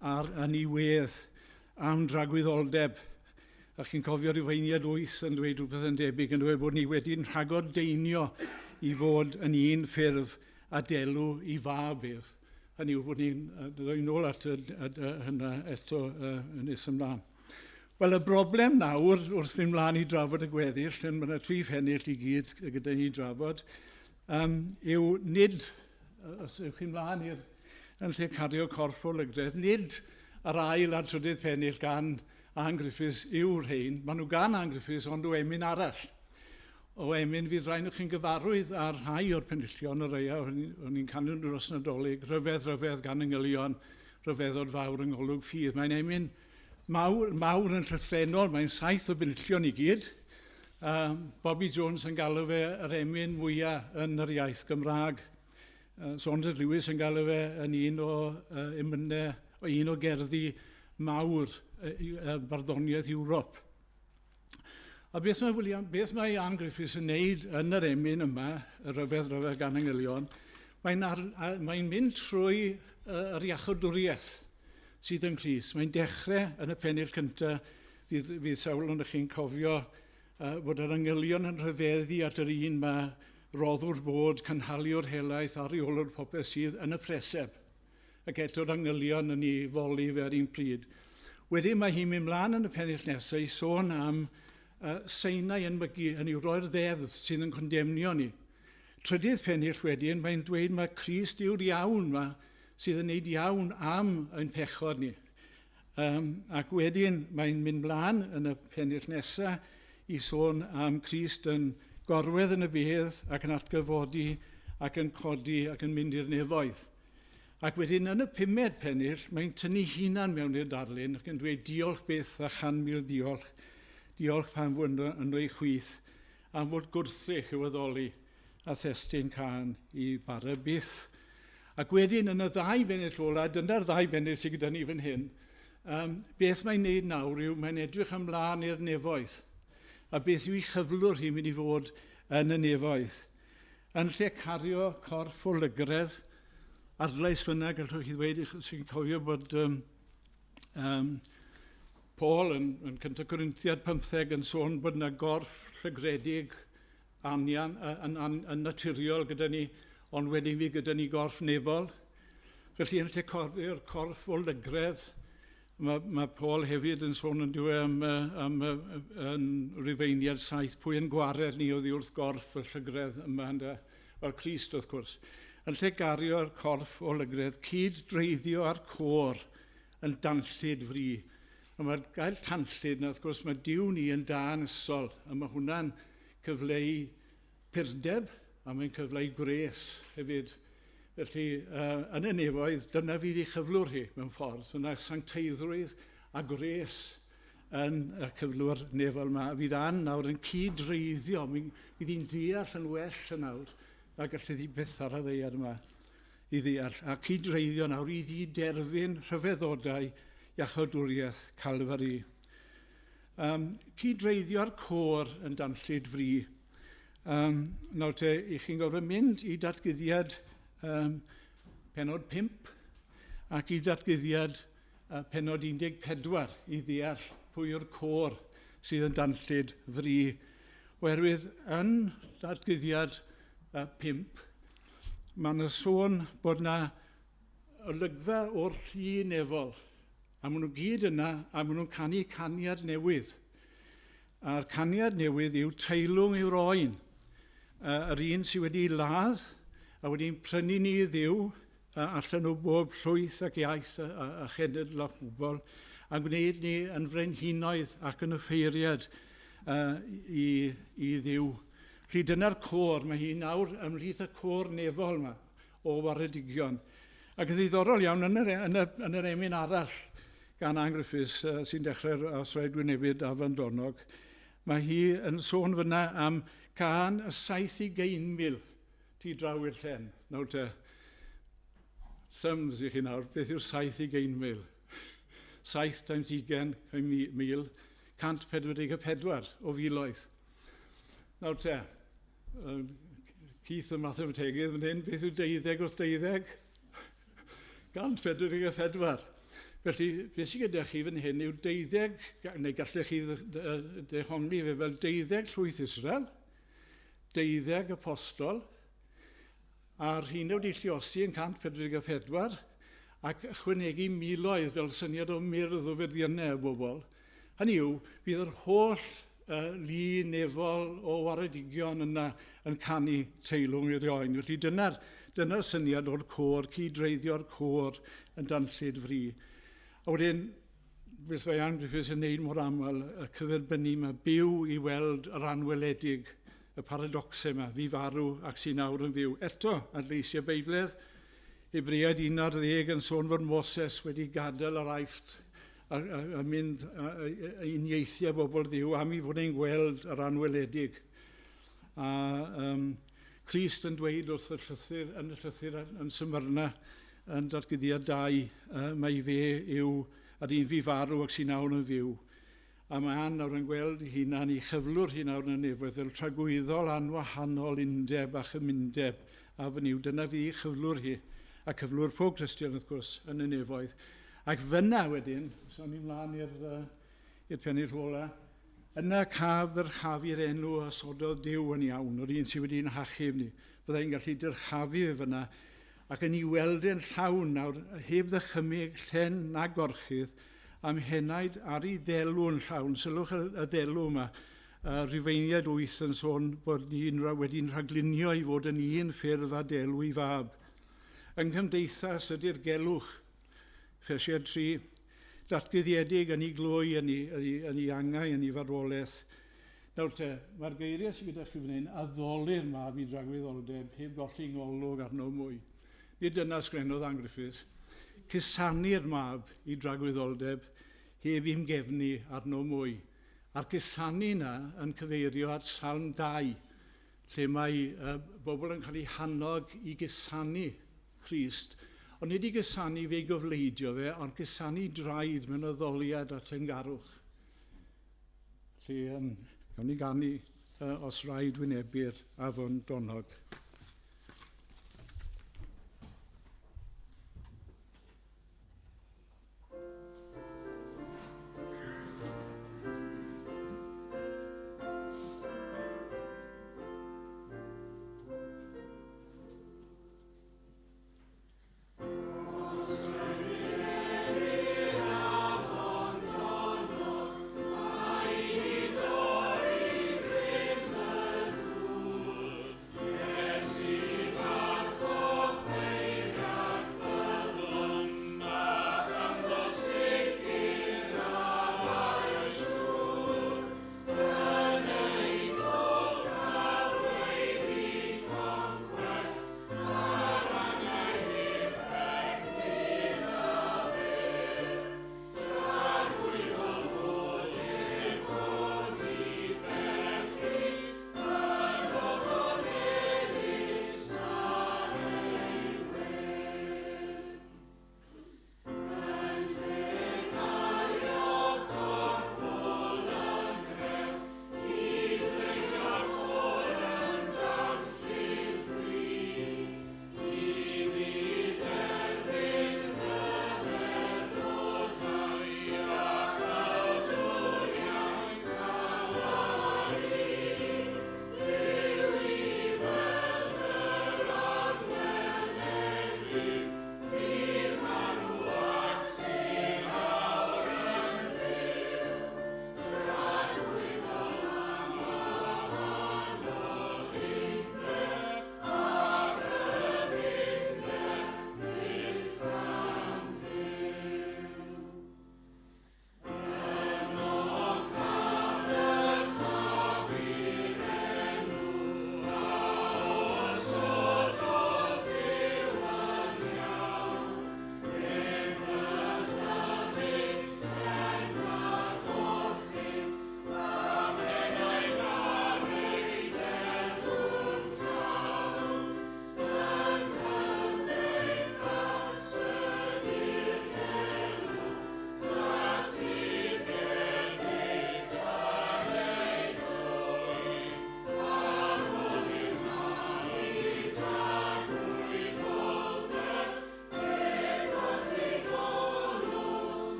ar yn ei wedd am dragwyddoldeb. A chi'n cofio Rufeiniad 8 yn dweud rhywbeth yn debyg, yn dweud bod ni wedi'n rhagordeinio i fod yn un ffurf a delw i fab ef. Hynny yw bod ni'n dod nôl at hynna eto yn nes ymlaen. Wel, y broblem nawr, wrth fynd mlaen i drafod y gweddill, yn mae yna tri phennill i gyd gyda ni drafod, yw nid, os ywch chi'n mlaen i'r yn lle cario corff o lygredd, nid yr ail a'r trydydd pennill gan Ann Griffiths yw'r rhain. Maen nhw gan Ann Griffiths, ond o emyn arall. O emyn fydd rhaid nhw chi'n gyfarwydd ar rhai o'r penillion, y rhai o'n i'n canu dros Nadolig, rhyfedd, rhyfedd gan yngylion, rhyfeddod fawr yng ngolwg ffydd. Mae'n emyn mawr, mawr yn llythrennol, mae'n 7 o benillion i gyd. Bobby Jones yn galw fe yr emyn mwyaf yn yr iaith Gymraeg. Saunders Lewis yn galw fe yn un o emynau, un o gerddi mawr barddoniaeth Ewrop. A beth mae Ann Griffiths yn neud yn yr emyn yma, y rhyfedd rhyfedd gan angylion, mae'n mynd trwy yr iachawdwriaeth sydd yng Nghrist. Mae'n dechrau yn y pennill cyntaf, fydd sawl ond chi'n cofio bod yr angylion yn rhyfeddu at yr un mae roddwr bod, cynhaliwr helaeth a rheolwr popeth sydd yn y preseb. Ac eto'r angylion yn ei foli fe ar un pryd. Wedyn mae hi'n mynd mlaen yn y pennill nesaf i sôn am seinau yn mygu, yn i'w roi'r ddeddf sydd yn condemnio ni. Trydydd pennill wedyn, mae'n dweud mae Crist yw'r iawn ma, sydd yn neud iawn am ein pechod ni. Ac wedyn mae'n mynd mlaen yn y pennill nesaf i sôn am Crist yn gorwedd yn y bedd ac yn atgyfodi ac yn codi ac yn mynd i'r nefoedd. Ac wedyn yn y pumed pennill, mae'n tynnu hunan mewn i'r darlun ac yn dweud diolch byth a 100,000 diolch. Diolch pan fod yn ei chwith am fod gwrthrych i'w addoli a thestun cân i bara byth. Ac wedyn yn y ddau bennill ola, dyna'r ddau bennill sydd gyda ni fan hyn, beth mae'n neud nawr yw mae'n edrych ymlaen i'r nefoedd. A beth yw ei chyflwr hi'n mynd i fod yn y nefoedd. Yn lle cario corff o lygredd, adlais fyna, gallwch chi ddweud, sy'n cofio bod Paul yn 1 Corinthiad 15 yn sôn bod yna gorff llygredig anian yn naturiol gyda ni, ond wedyn fi gyda ni gorff nefol. Felly yn lle corfi'r corff o lygredd, mae Paul hefyd yn sôn yn dweud am yn Rufeiniad 7, pwy yn gwared ni oddi wrth gorff y llygredd yma, ynde? Wel, Crist wrth gwrs. Yn lle gario'r corff o lygredd, cyd-dreiddio ar côr yn danllyd fri. A mae'r gael tanllyd, na, wrth gwrs, mae Duw ni yn dân ysol, a mae hwnna'n cyfleu purdeb, a mae'n cyfleu gwres hefyd. Felly, yn y nefoedd, dyna fydd ei chyflwr hi mewn ffordd. Fyna sancteiddrwydd a gwres yn y cyflwr nefol yma. Fydd Ann nawr yn cyd-dreiddio, fydd hi'n deall yn well yn nawr, a gallu hi byth ar y ddaear yma i ddeall. A cyd-dreiddio nawr i ddiderfyn rhyfeddodau iachawdwriaeth Calfari. Cyd-dreiddio'r côr yn danllyd fri. Nawr te, i chi'n gorfod mynd i datguddiad pennod 5 ac i datguddiad pennod 14 i ddeall pwy yw'r côr sydd yn danllyd fri. Oherwydd yn datguddiad 5, mae yna sôn bod yna olygfa o'r llu nefol. A maen nhw gyd yna, a maen nhw'n canu caniad newydd. A'r caniad newydd yw teilwng yw'r oen. Yr un sydd wedi ladd a wedi'n prynu ni i Dduw allan o bob llwyth ac iaith a chenedl a phobl, a gwneud ni yn frenhinoedd ac yn offeiriad i Dduw. Felly dyna'r côr, mae hi nawr ymhlith y côr nefol yma o waredigion. Ac yn ddiddorol iawn, yn yr emyn arall gan Ann Griffiths, sy'n dechrau'r Osraed Gwynebyd a Fandonog, mae hi yn sôn fyna am cân y 27,000. Tu draw i'r llen. Nawr te, sums i chi nawr, beth yw'r 70,000? 7 times 20,000, 144 o filoedd. Nawr te, Keith y mathemategydd fan hyn, beth yw 12 wrth 12? 144. Felly, beth sydd gyda chi fan hyn yw 12, neu gallech chi dehongli fe fel 12 llwyth Israel, 12 apostol, a'r rheina wedi lluosi yn 144, ac ychwanegu miloedd fel syniad o myrdd o feddiannau o bobl. Hynny yw, bydd yr holl lu nefol o waredigion yna yn canu teilwng i'r oen. Felly dyna'r dyna syniad o'r côr, cydreiddio'r côr yn danllyd fri. A wedyn, beth mae Ann Griffiths yn neud mor aml, y cyferbynnu yma, byw i weld yr anweledig, y paradoxau yma, fi farw ac sy'n nawr yn fyw. Eto, adleisiau Beibledd, Hebreaid 11 yn sôn fod Moses wedi gadael yr Aifft a mynd a uniaethu â bobl Dduw am ei fod e'n gweld yr anweledig. A Crist yn dweud wrth y llythyr, yn y llythyr yn Smyrna, yn Datguddiad 2, mai fe yw yr un fu farw ac sy'n nawr yn fyw. A mae Ann nawr yn gweld ei hunan, ei chyflwr hi nawr yn y nefoedd fel tragwyddol anwahanol undeb a chymundeb a fy Nuw. Dyna fi chyflwr hi, a cyflwr pob Cristion wrth gwrs yn y nefoedd. Ac fyna wedyn, so ni'n mlaen i'r pennill ola, yna caf ddyrchafu'r enw a sododd Duw yn iawn, yr un sydd wedi'n hachub ni. Byddai'n gallu dyrchafu fe fyna, ac yn ei weld e'n llawn nawr, heb ddychymyg, llen na gorchudd, am henaid ar ei ddelw'n llawn. Sylwch y ddelw yma, Rhufeiniaid 8 yn sôn bod ni'n wedi'n rhaglunio i fod yn un ffurf a delw i fab. Yng nghymdeithas ydy'r gelwch, Effesiaid 3, datguddiedig yn ei glwy, yn ei angau, yn ei farwolaeth. Nawr te, mae'r geiriau sydd gyda chi fan hyn, addoli'r mab i dragwyddoldeb, heb golli ngolwg arno mwy. Nid dyna sgrennodd Ann Griffiths. Cusanu'r mab i dragwyddoldeb, heb ymgefnu arno mwy. A'r cusanu yna yn cyfeirio at Salm 2, lle mae bobl yn cael eu hannog i gusanu Crist, ond nid i gusanu fe i gofleidio fe, ond cusanu draed mewn addoliad at yngarwch. Felly, gawn ni ganu os rhaid wynebu'r afon donnog.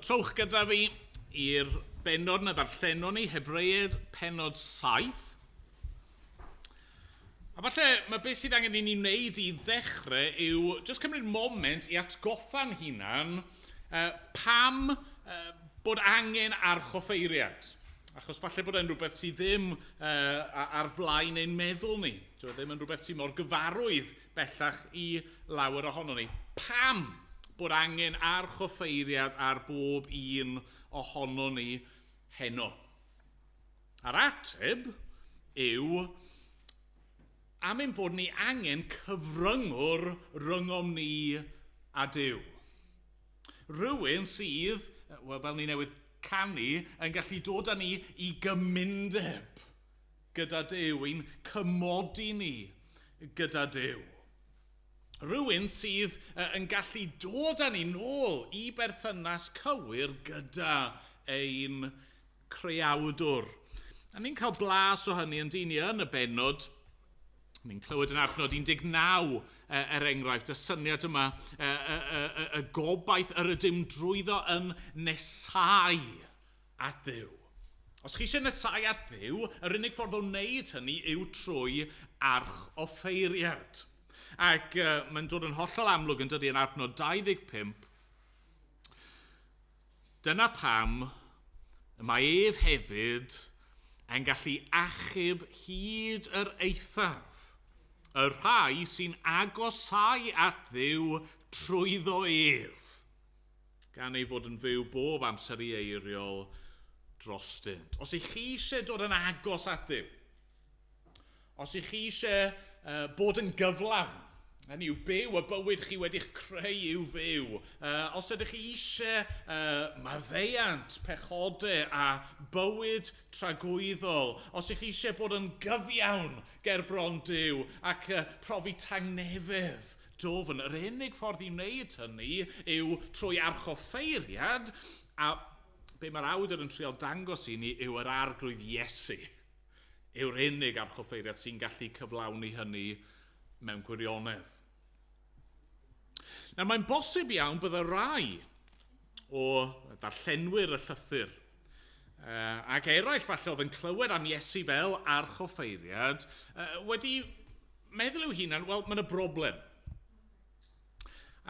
Wel, trowch gyda fi i'r bennod na ddarllenon ni, Hebreaid pennod 7. A falle mae beth sydd angen i ni wneud i ddechrau yw jyst cymryd moment i atgoffa'n hunan pam bod angen archoffeiriad. Achos falle bod e'n rhywbeth sydd ddim ar flaen ein meddwl ni. Dyw e ddim yn rhywbeth sydd mor gyfarwydd bellach i lawer ohono ni. Pam bod angen archoffeiriad ar bob un ohono ni heno? A'r ateb yw am ein bod ni angen cyfryngwr rhyngom ni a Duw. Rhywun sydd, wel, fel ni newydd canu, yn gallu dod â ni i gymundeb gyda Duw, i'n cymodi ni gyda Duw. Rhywun sydd yn gallu dod â ni nôl i berthynas cywir gyda ein creawdwr. A ni'n cael blas o hynny yn dyn ni yn y bennod. Ni'n clywed yn adnod 19, er enghraifft, y syniad yma, y gobaith yr ydym drwyddo yn nesau at Dduw. Os chi eisiau nesau at Dduw, yr unig ffordd o wneud hynny yw trwy archoffeiriad. Ac mae'n dod yn hollol amlwg yn dydi yn adnod 25. Dyna pam mae ef hefyd yn gallu achub hyd yr eithaf y rhai sy'n agosau at Dduw trwyddo ef, gan ei fod yn fyw bob amser i eiriol drostynt. Os ych chi eisiau dod yn agos at Dduw, os ych chi eisiau bod yn gyflawn, hynny yw byw y bywyd chi wedi'ch creu i'w fyw. Os ydych chi eisiau maddeuant, pechodau a bywyd tragwyddol, os ydych chi eisiau bod yn gyfiawn ger bron Duw ac profi tangnefedd dwfn, yr unig ffordd i wneud hynny yw trwy archoffeiriad, a be mae'r awdur yn trial dangos i ni yw yr Arglwydd Iesu yw'r unig archoffeiriad sy'n gallu cyflawni hynny mewn gwirionedd. Nawr, mae'n bosib iawn bydde rai o ddarllenwyr y llythyr ac eraill falle oedd yn clywed am Iesu fel archoffeiriad wedi meddwl i'w hunan, wel, mae yna broblem.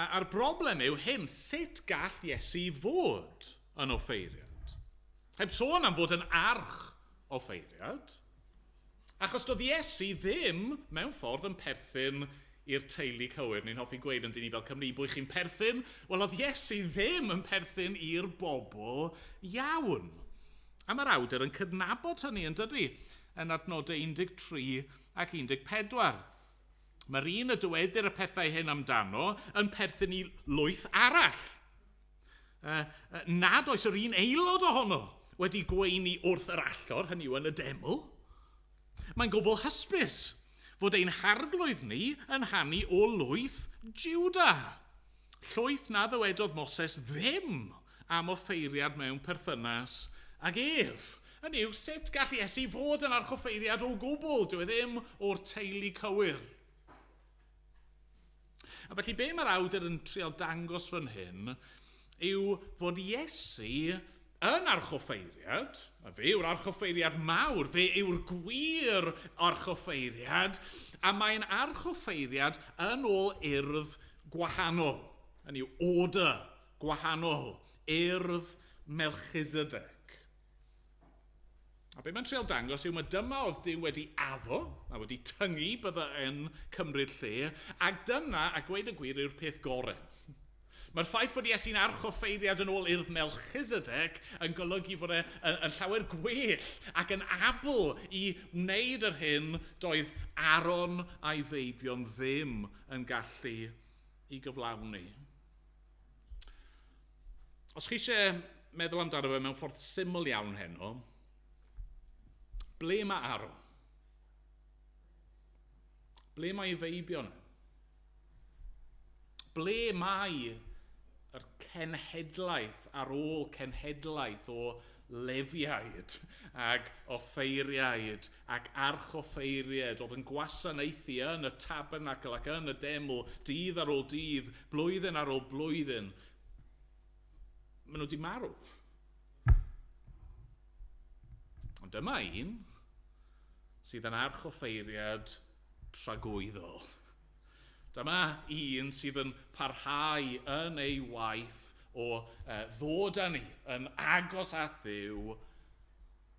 A'r broblem yw hyn, sut gall Iesu fod yn offeiriad? Heb sôn am fod yn arch-offeiriad, achos doedd Iesu ddim mewn ffordd yn perthyn i'r teulu cywir. Ni'n hoffi gweud yn dyn ni fel Cymru, bwy chi'n perthyn? Wel, oedd Iesu ddim yn perthyn i'r bobl iawn. A mae'r awdur yn cydnabod hynny yn dydy, yn adnodau 13 ac 14. Mae'r un y dywedir y pethau hyn amdano yn perthyn i lwyth arall. Nad oes yr un aelod ohono wedi gweini wrth yr allor, hynny yw yn y deml. Mae'n gwbl hysbys fod ein harglwydd ni yn hanu o lwyth Juda. Llwyth na ddywedodd Moses ddim am offeiriad mewn perthynas ag ef. Hynny yw, sut gall Iesu fod yn archoffeiriad o gwbl? Dyw e ddim o'r teulu cywir. A felly be mae'r awdur yn trial dangos fan hyn yw fod Iesu yn archoffeiriad, a fe yw'r archoffeiriad mawr, fe yw'r gwir archoffeiriad, a mae'n archoffeiriad yn ôl urdd gwahanol. Hynny yw order gwahanol, urdd Melchizedek. A be mae'n trial dangos yw mae dyma oedd Duw wedi addo, a wedi tyngu bydde yn cymryd lle, ac dyna, a gweud y gwir, yw'r peth gorau. Mae'r ffaith fod Iesu'n archoffeiriad yn ôl urdd Melchizedek yn golygu fod e yn llawer gwell ac yn abl i wneud yr hyn doedd Aaron a'i feibion ddim yn gallu i gyflawni. Os chi eisiau meddwl amdano fe mewn ffordd syml iawn heno, ble mae Aaron? Ble mae ei feibion? Ble mae yr cenhedlaeth ar ôl cenhedlaeth o lefiaid ac offeiriaid ac archoffeiriaid oedd yn gwasanaethu yn y tabernacl ac yn y deml dydd ar ôl dydd, blwyddyn ar ôl blwyddyn? Maen nhw wedi marw. Ond dyma un sydd yn archoffeiriad tragwyddol. Dyma un sydd yn parhau yn ei waith o ddod â ni yn agos at Dduw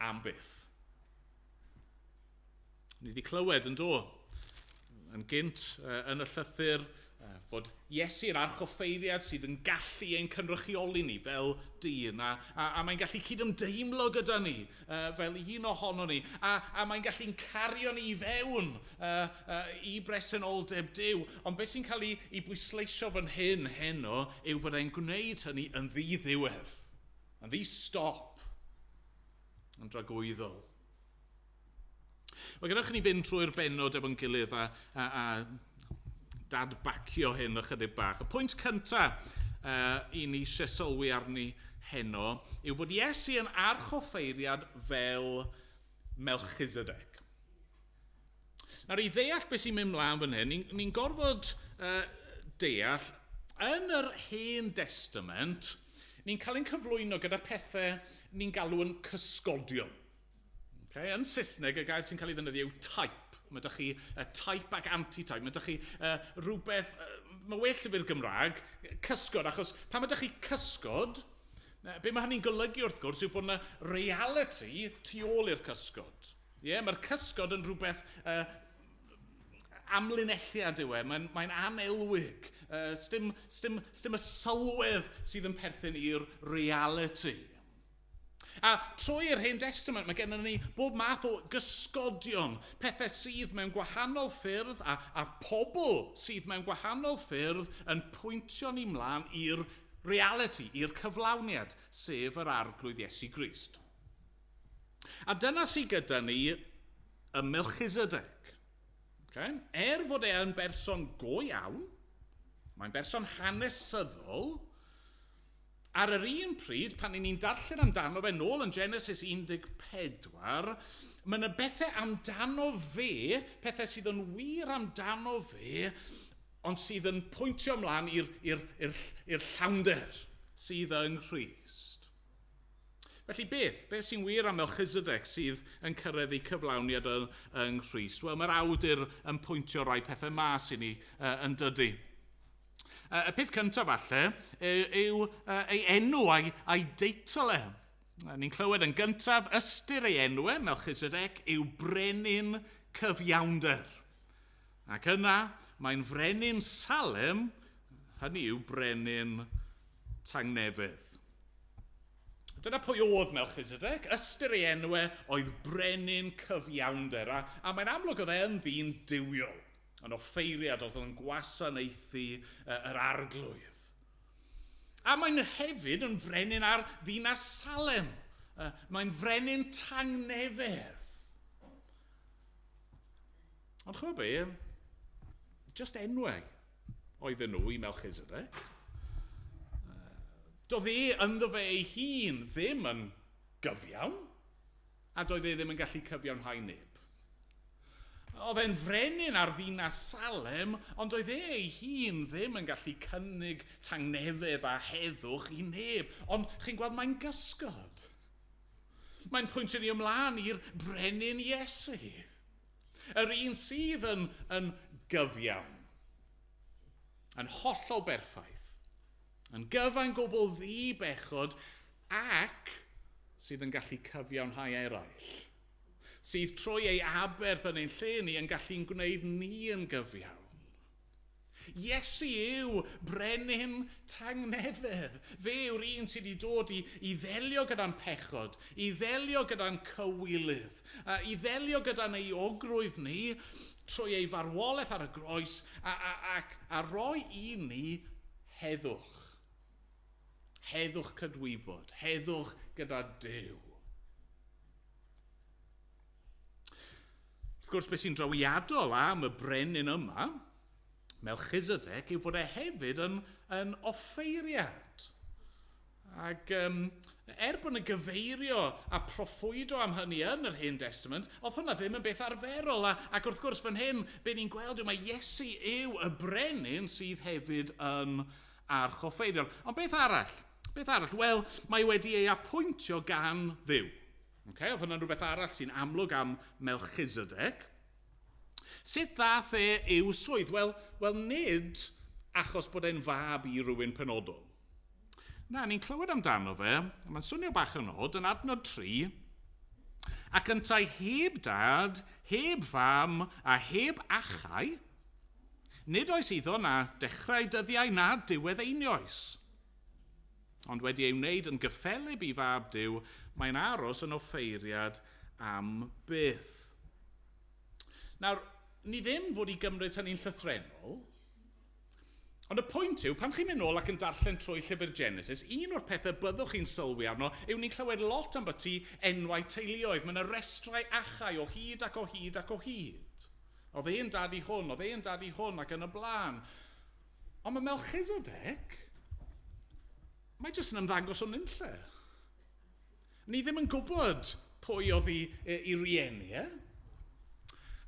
am byth. Ni wedi clywed yn do, yn gynt yn y llythyr, fod Iesu'r archoffeiriad sydd yn gallu ein cynrychioli ni fel dyn, a mae'n gallu cydymdeimlo gyda ni fel un ohono ni, a mae'n gallu'n cario ni i fewn i bresenoldeb Duw. Ond beth sy'n cael ei bwysleisio fan hyn heno yw fod e'n gwneud hynny yn ddiddiwedd, yn ddi-stop, yn dragwyddol. Wel, gadewch i ni fynd trwy'r bennod efo'n gilydd a dadbacio hyn ychydig bach. Y pwynt cyntaf i ni eisiau sylwi arni heno yw fod Iesu yn archoffeiriad fel Melchizedek. Nawr, i ddeall beth sy'n mynd mlaen fan hyn, ni'n gorfod deall, yn yr Hen Testament, ni'n cael ein cyflwyno gyda pethau ni'n galw yn cysgodion. Okay? Yn Saesneg, y gair sy'n cael ei ddefnyddio yw type. Mae ydych chi type ac anti-type. Mae ydych chi rhywbeth, mae well 'da fi'r Gymraeg, cysgod, achos pan mae ydych chi cysgod, be mae hynny'n golygu wrth gwrs yw bod yna reality tu ôl i'r cysgod. Yeah, mae'r cysgod yn rhywbeth amlinelliad yw e, mae'n anelwig. Sdim y sylwedd sydd yn perthyn i'r reality. A trwy'r Hen Testament mae gennym ni bob math o gysgodion, pethau sydd mewn gwahanol ffyrdd a pobl sydd mewn gwahanol ffyrdd yn pwyntio ni mlaen i'r reality, i'r cyflawniad, sef yr Arglwydd Iesu Grist. A dyna sydd gyda ni y Melchizedek. Okay? Er fod e yn berson go iawn, mae'n berson hanesyddol, ar yr un pryd, pan ni'n darllen amdano fe nôl yn Genesis 14, mae yna bethau amdano fe, pethau sydd yn wir amdano fe, ond sydd yn pwyntio ymlaen i'r llawnder sydd yng Nghrist. Felly beth? Beth sy'n wir am Melchizedek sydd yn cyrraedd ei cyflawniad yng Nghrist? Wel, mae'r awdur yn pwyntio rai pethau mas i ni yn dydy. Y peth cyntaf falle yw ei enw a'i deitl e. Ni'n clywed yn gyntaf, ystyr ei enw e, Melchizedek, yw brenin cyfiawnder. Ac yna, mae'n frenin Salem, hynny yw brenin tangnefedd. Dyna pwy oedd Melchizedek. Ystyr ei enw e oedd brenin cyfiawnder. A mae'n amlwg oedd e yn ddyn duwiol. Yn offeiriad oedd yn gwasanaethu yr Arglwydd. A mae'n hefyd yn frenin ar ddinas Salem. Mae'n frenin tangnefedd. Ond ch'mod be? Just enwau oedden nhw i Melchizedek. Doedd e ynddo fe ei hun ddim yn gyfiawn, a doedd e ddim yn gallu cyfiawnhau neb. Oedd e'n frenin ar ddinas Salem, ond oedd e ei hun ddim yn gallu cynnig tangnefedd a heddwch i neb. Ond chi'n gweld, mae'n gysgod. Mae'n pwyntio ni ymlaen i'r brenin Iesu. Yr un sydd yn gyfiawn, yn hollol berffaith, yn gyfan gwbl ddi-bechod ac sydd yn gallu cyfiawnhau eraill. Sydd trwy ei aberth yn ein lle ni yn gallu'n gwneud ni yn gyfiawn. Iesu yw brenin tangnefedd. Fe yw'r un sydd wedi dod i ddelio gyda'n pechod, i ddelio gyda'n cywilydd, i ddelio gyda'n euogrwydd ni trwy ei farwolaeth ar y groes a roi i ni heddwch. Heddwch cydwybod, heddwch gyda Duw. Wrth gwrs, beth sy'n drawiadol am y brenin yma, Melchizedek, yw fod e hefyd yn offeiriad. Ac er bod yna gyfeirio a proffwydo am hynny yn yr Hen Testament, oedd hwnna ddim yn beth arferol. Ac wrth gwrs fan hyn, be ni'n gweld yw mae Iesu yw y brenin sydd hefyd yn archoffeiriol. Ond beth arall? Beth arall? Wel, mae wedi ei apwyntio gan Dduw. Okay? Oedd hwnna'n rhywbeth arall sy'n amlwg am Melchizedek. Sut ddath e i'w swydd? Wel, nid achos bod e'n fab i rywun penodol. Na, ni'n clywed amdano fe, a mae'n swnio bach yn od, yn adnod 3, ac yntau heb dad, heb fam a heb achau, nid oes iddo na dechrau dyddiau na diwedd einioes. Ond wedi ei wneud yn gyffelyb i fab Duw, mae'n aros yn offeiriad am byth. Nawr, ni ddim fod i gymryd hynny'n llythrennol, ond y pwynt yw, pan chi'n mynd nôl ac yn darllen trwy llyfr Genesis, un o'r pethau byddwch chi'n sylwi arno yw ni'n clywed lot am byti enwau teuluoedd. Mae yna restrau achau o hyd ac o hyd ac o hyd. Oedd e'n dad i hwn, oedd e'n dad i hwn ac yn y blaen. Ond mae Melchizedek, mae jyst yn ymddangos o'n unlle. Ni ddim yn gwybod pwy oedd i rieni e.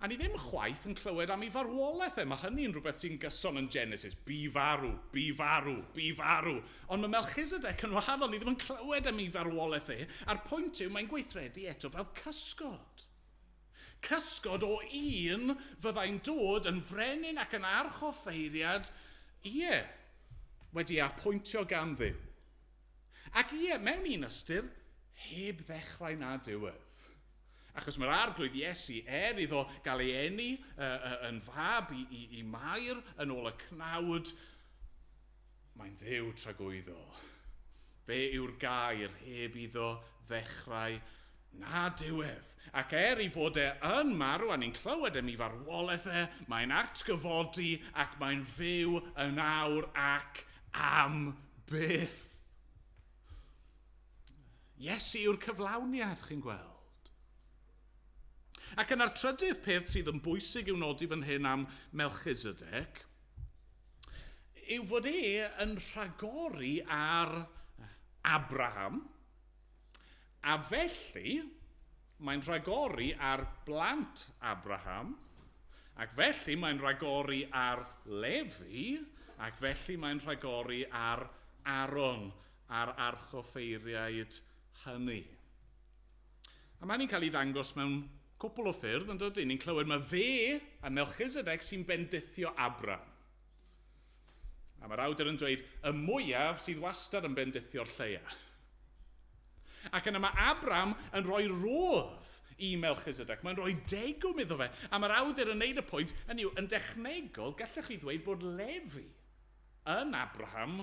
A ni ddim chwaith yn clywed am ei farwolaeth e. Mae hynny'n rhywbeth sy'n gyson yn Genesis. Bu farw, bu farw, bu farw. Ond mae Melchizedek yn wahanol. Ni ddim yn clywed am ei farwolaeth e. A'r pwynt yw, mae'n gweithredu eto fel cysgod. Cysgod o un fyddai'n dod yn frenin ac yn archoffeiriad, ie, wedi apwyntio gan Dduw. Ac ie, mewn un ystyr, heb ddechrau na diwedd. Achos mae'r arglwydd Iesu, er iddo gael ei eni yn fab i Mair yn ôl y cnawd, mae'n Dduw tragwyddol. Fe yw'r gair heb iddo ddechrau na diwedd. Ac er ei fod e yn marw, a ni'n clywed am ei farwolaeth e, mae'n atgyfodi ac mae'n fyw yn awr ac am byth. Iesu yw'r cyflawniad, chi'n gweld. Ac yna'r trydydd peth sydd yn bwysig i'w nodi fan hyn am Melchizedek yw fod e yn rhagori ar Abraham, a felly mae'n rhagori ar blant Abraham, ac felly mae'n rhagori ar Lefi, ac felly mae'n rhagori ar Aaron, a'r archoffeiriaid hynny. A mae'n cael ei ddangos mewn cwpl o ffyrdd, yn dydy? Ni'n clywed mae fe a Melchizedek sy'n bendithio Abraham. A mae'r awdur yn dweud, y mwyaf sydd wastad yn bendithio'r lleia. Ac yna mae Abraham yn rhoi rodd i Melchizedek. Mae'n rhoi degwm iddo fe. A mae'r awdur yn neud y pwynt, hynny yw, yn dechnegol, gallech chi ddweud bod Lefi yn Abraham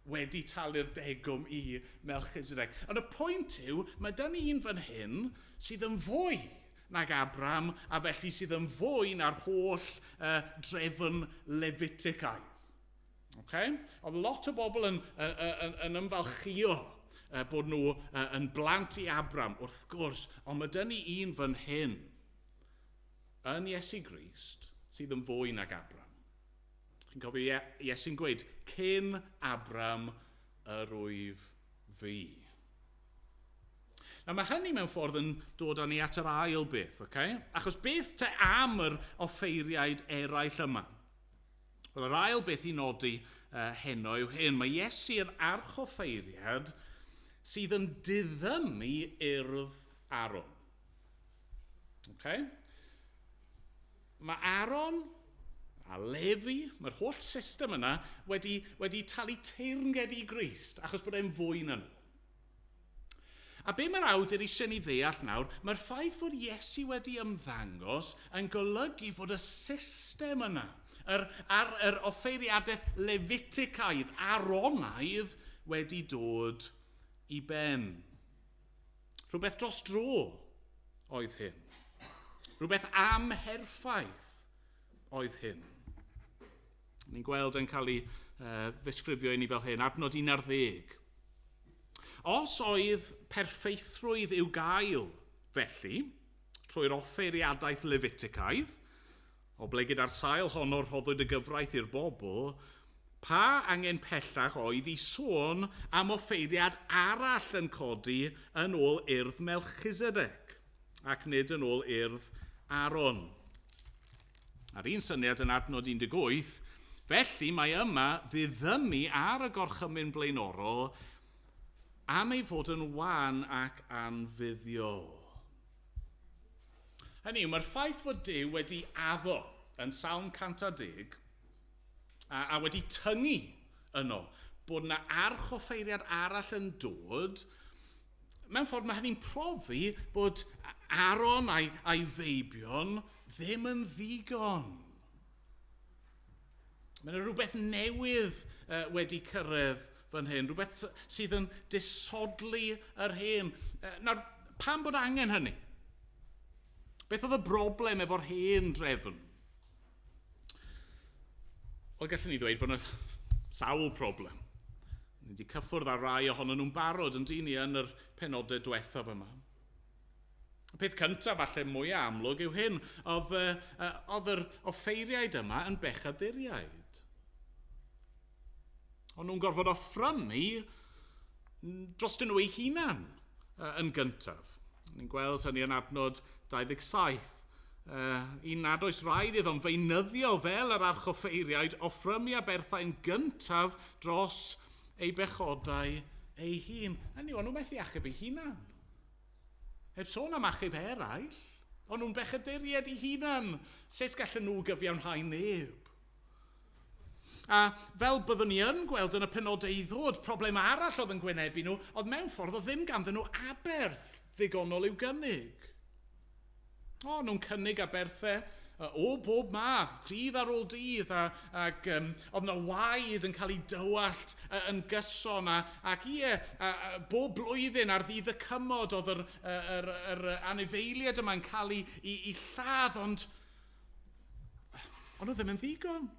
wedi talu'r degwm i Melchizedek. Ond y pwynt yw, mae dyn ni un fan hyn sydd yn fwy nag Abraham, a felly sydd yn fwy na'r holl drefn Lefiticaidd. Okay? Oedd lot o bobl yn ymfalchio bod nhw yn blant i Abraham, wrth gwrs, ond mae dyn ni un fan hyn yn Iesu Grist sydd yn fwy nag Abraham. Chi'n cofio Iesu'n gweud, cyn Abraham yr wyf fi. Nawr mae hynny mewn ffordd yn dod â ni at yr ail beth, okay? Achos beth te am yr offeiriaid eraill yma? Wel, yr ail beth i nodi heno yw hyn. Mae Iesu yn archoffeiriad sydd yn diddymu urdd Aaron. Okay? Mae Aaron a Lefi, mae'r holl system yna wedi talu teyrnged i Grist, achos bod e'n fwy na nhw. A be mae'r awdur eisiau ni ddeall nawr, mae'r ffaith fod Iesu wedi ymddangos yn golygu fod y system yna, yr offeiriadaeth Lefiticaidd, Aaronaidd, wedi dod i ben. Rhywbeth dros dro oedd hyn. Rhywbeth amherffaith oedd hyn. Ni'n gweld yn cael ei ddisgrifio i ni fel hyn, adnod 11. Os oedd perffeithrwydd i'w gael, felly, trwy'r offeiriadaeth Lefiticaidd, oblegid ar sail honno rhoddwyd y gyfraith i'r bobl, pa angen pellach oedd i sôn am offeiriad arall yn codi yn ôl urdd Melchizedek, ac nid yn ôl urdd Aaron. A'r un syniad yn adnod 18, felly mae yma ddiddymu ar y gorchymyn blaenorol am ei fod yn wan ac anfuddiol. Hynny yw, mae'r ffaith fod Duw wedi addo yn Salm 110 a wedi tyngu yno bod yna archoffeiriad arall yn dod, mewn ffordd mae hynny'n profi bod Aaron a'i feibion ddim yn ddigon. Mae yna rhywbeth newydd wedi cyrraedd fan hyn, rhywbeth sydd yn disodli yr hen. Nawr, pam bod angen hynny? Beth oedd y broblem efo'r hen drefn? Wel, gallwn ni ddweud fod yna sawl problem. Ni wedi cyffwrdd ar rai ohonyn nhw'n barod yn dyn ni yn yr penodau diwethaf yma. Y peth cyntaf falle mwyaf amlwg yw hyn, oedd yr offeiriaid yma yn bechaduriaid. O'n nhw'n gorfod offrymu drostyn nhw eu hunan yn gyntaf. Ni'n gweld hynny yn adnod 27. Un nad oes rhaid iddo'n feunyddio fel yr archoffeiriaid offrymu aberthau'n gyntaf dros ei bechodau ei hun. Hynny yw, o'n nhw'n methu achub eu hunan. Heb sôn am achub eraill, o'n nhw'n bechaduriaid eu hunan. Sut gallen nhw gyfiawnhau neb? A fel byddwn ni yn gweld yn y penodau i ddod, problem arall oedd yn gwynebu nhw, oedd mewn ffordd oedd ddim ganddyn nhw aberth ddigonol i'w gynnig. O, nhw'n cynnig aberthau o bob math, dydd ar ôl dydd, ac oedd yna waed yn cael ei dywallt yn gyson, ac ie, bob blwyddyn ar ddydd y cymod oedd yr anifeiliaid yma'n cael ei lladd, ond oedd ddim yn ddigon.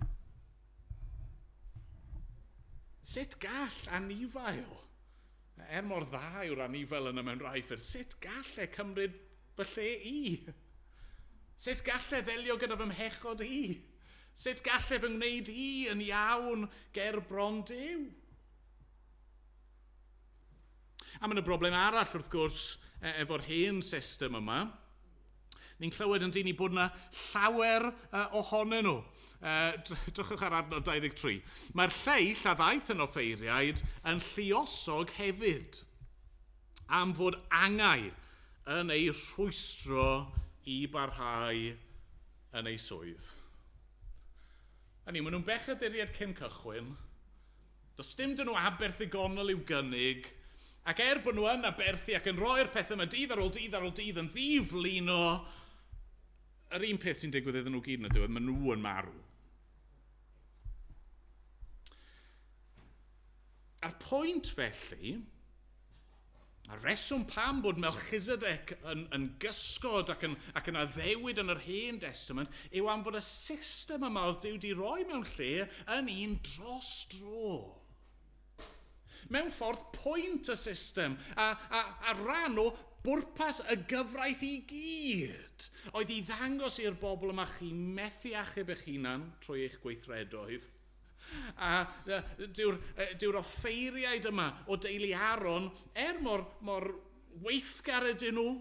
Sut gall anifail, er mor dda yw'r anifail yna mewn rhai ffyrdd, sut gall e cymryd fy lle i? Sut gall e ddelio gyda fy mhechod i? Sut gall e fy ngwneud i yn iawn ger bron Duw? A mae yna broblem arall wrth gwrs efo'r hen system yma. Ni'n clywed yn dyn ni bod yna llawer ohonyn nhw. Drychwch ar adnod 23. Mae'r lleill a ddaeth yn offeiriaid yn lluosog hefyd am fod angau yn ei rhwystro i barhau yn ei swydd. Hynny, maen nhw'n bechaduriaid cyn cychwyn. Does dim dyn nhw aberth ddigonol i'w gynnig, ac er bod nhw yn aberthu ac yn rhoi'r pethau yma dydd ar ôl dydd ar ôl dydd yn ddiflino, yr un peth sy'n digwydd iddyn nhw gyd yn y diwedd, maen nhw yn marw. A'r pwynt felly, a'r reswm pam bod Melchizedek yn gysgod ac yn addewid yn yr Hen Testament yw am fod y system yma oedd Duw wedi roi mewn lle yn un dros dro. Mewn ffordd, pwynt y system a rhan o bwrpas y gyfraith i gyd oedd i ddangos i'r bobl yma chi methu achub eich hunan trwy eich gweithredoedd. A dyw'r offeiriaid yma o deulu Aaron, er mor weithgar ydyn nhw,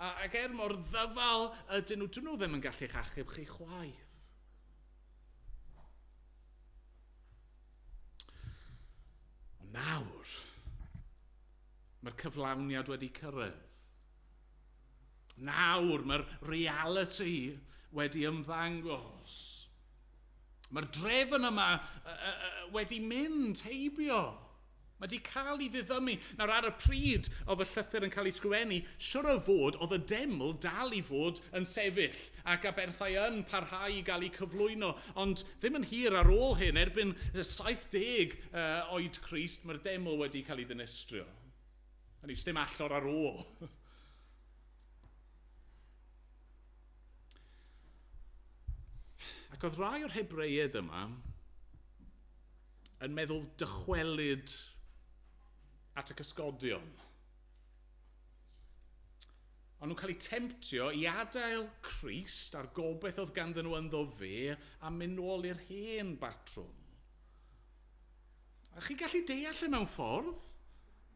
ac er mor ddyfal ydyn nhw, dyn nhw ddim yn gallu'ch achub chi chwaith. Ond nawr, mae'r cyflawniad wedi cyrraedd. Nawr, mae'r reality wedi ymddangos. Mae'r drefn yma wedi mynd heibio. Mae wedi cael ei ddiddymu. Nawr ar y pryd oedd y llythyr yn cael ei sgrifennu, siwr o fod oedd y deml dal i fod yn sefyll ac aberthau yn parhau i gael eu cyflwyno. Ond ddim yn hir ar ôl hyn, erbyn 70 oed Crist, mae'r deml wedi cael ei ddinistrio. Hynny yw, sdim allor ar ôl. Ac oedd rai o'r Hebreiaid yma yn meddwl dychwelyd at y cysgodion. O'n nhw'n cael eu temtio i adael Crist a'r gobaith oedd ganddyn nhw ynddo fe a mynd nôl i'r hen batrwm. A chi'n gallu deall e mewn ffordd?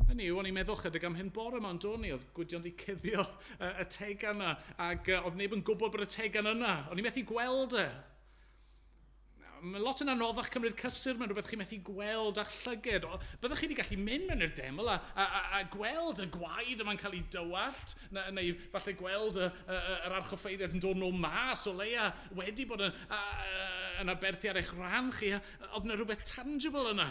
Hynny yw, o'n i'n meddwl chydig am hyn bore yma, ond o'n i, oedd Gwydion wedi cuddio y tegan yna, ac oedd neb yn gwybod bod y tegan yna. O'n i'n methu gweld e. Mae lot yn anoddach cymryd cysur mewn rhywbeth chi'n methu gweld â'ch llyged. Byddwch chi wedi gallu mynd mewn i'r deml a gweld y gwaed yma'n cael ei dywallt, neu falle gweld yr archoffeiriad yn dod nôl mas o leia wedi bod yn aberthu ar eich rhan chi. Oedd yna rhywbeth tangible yna.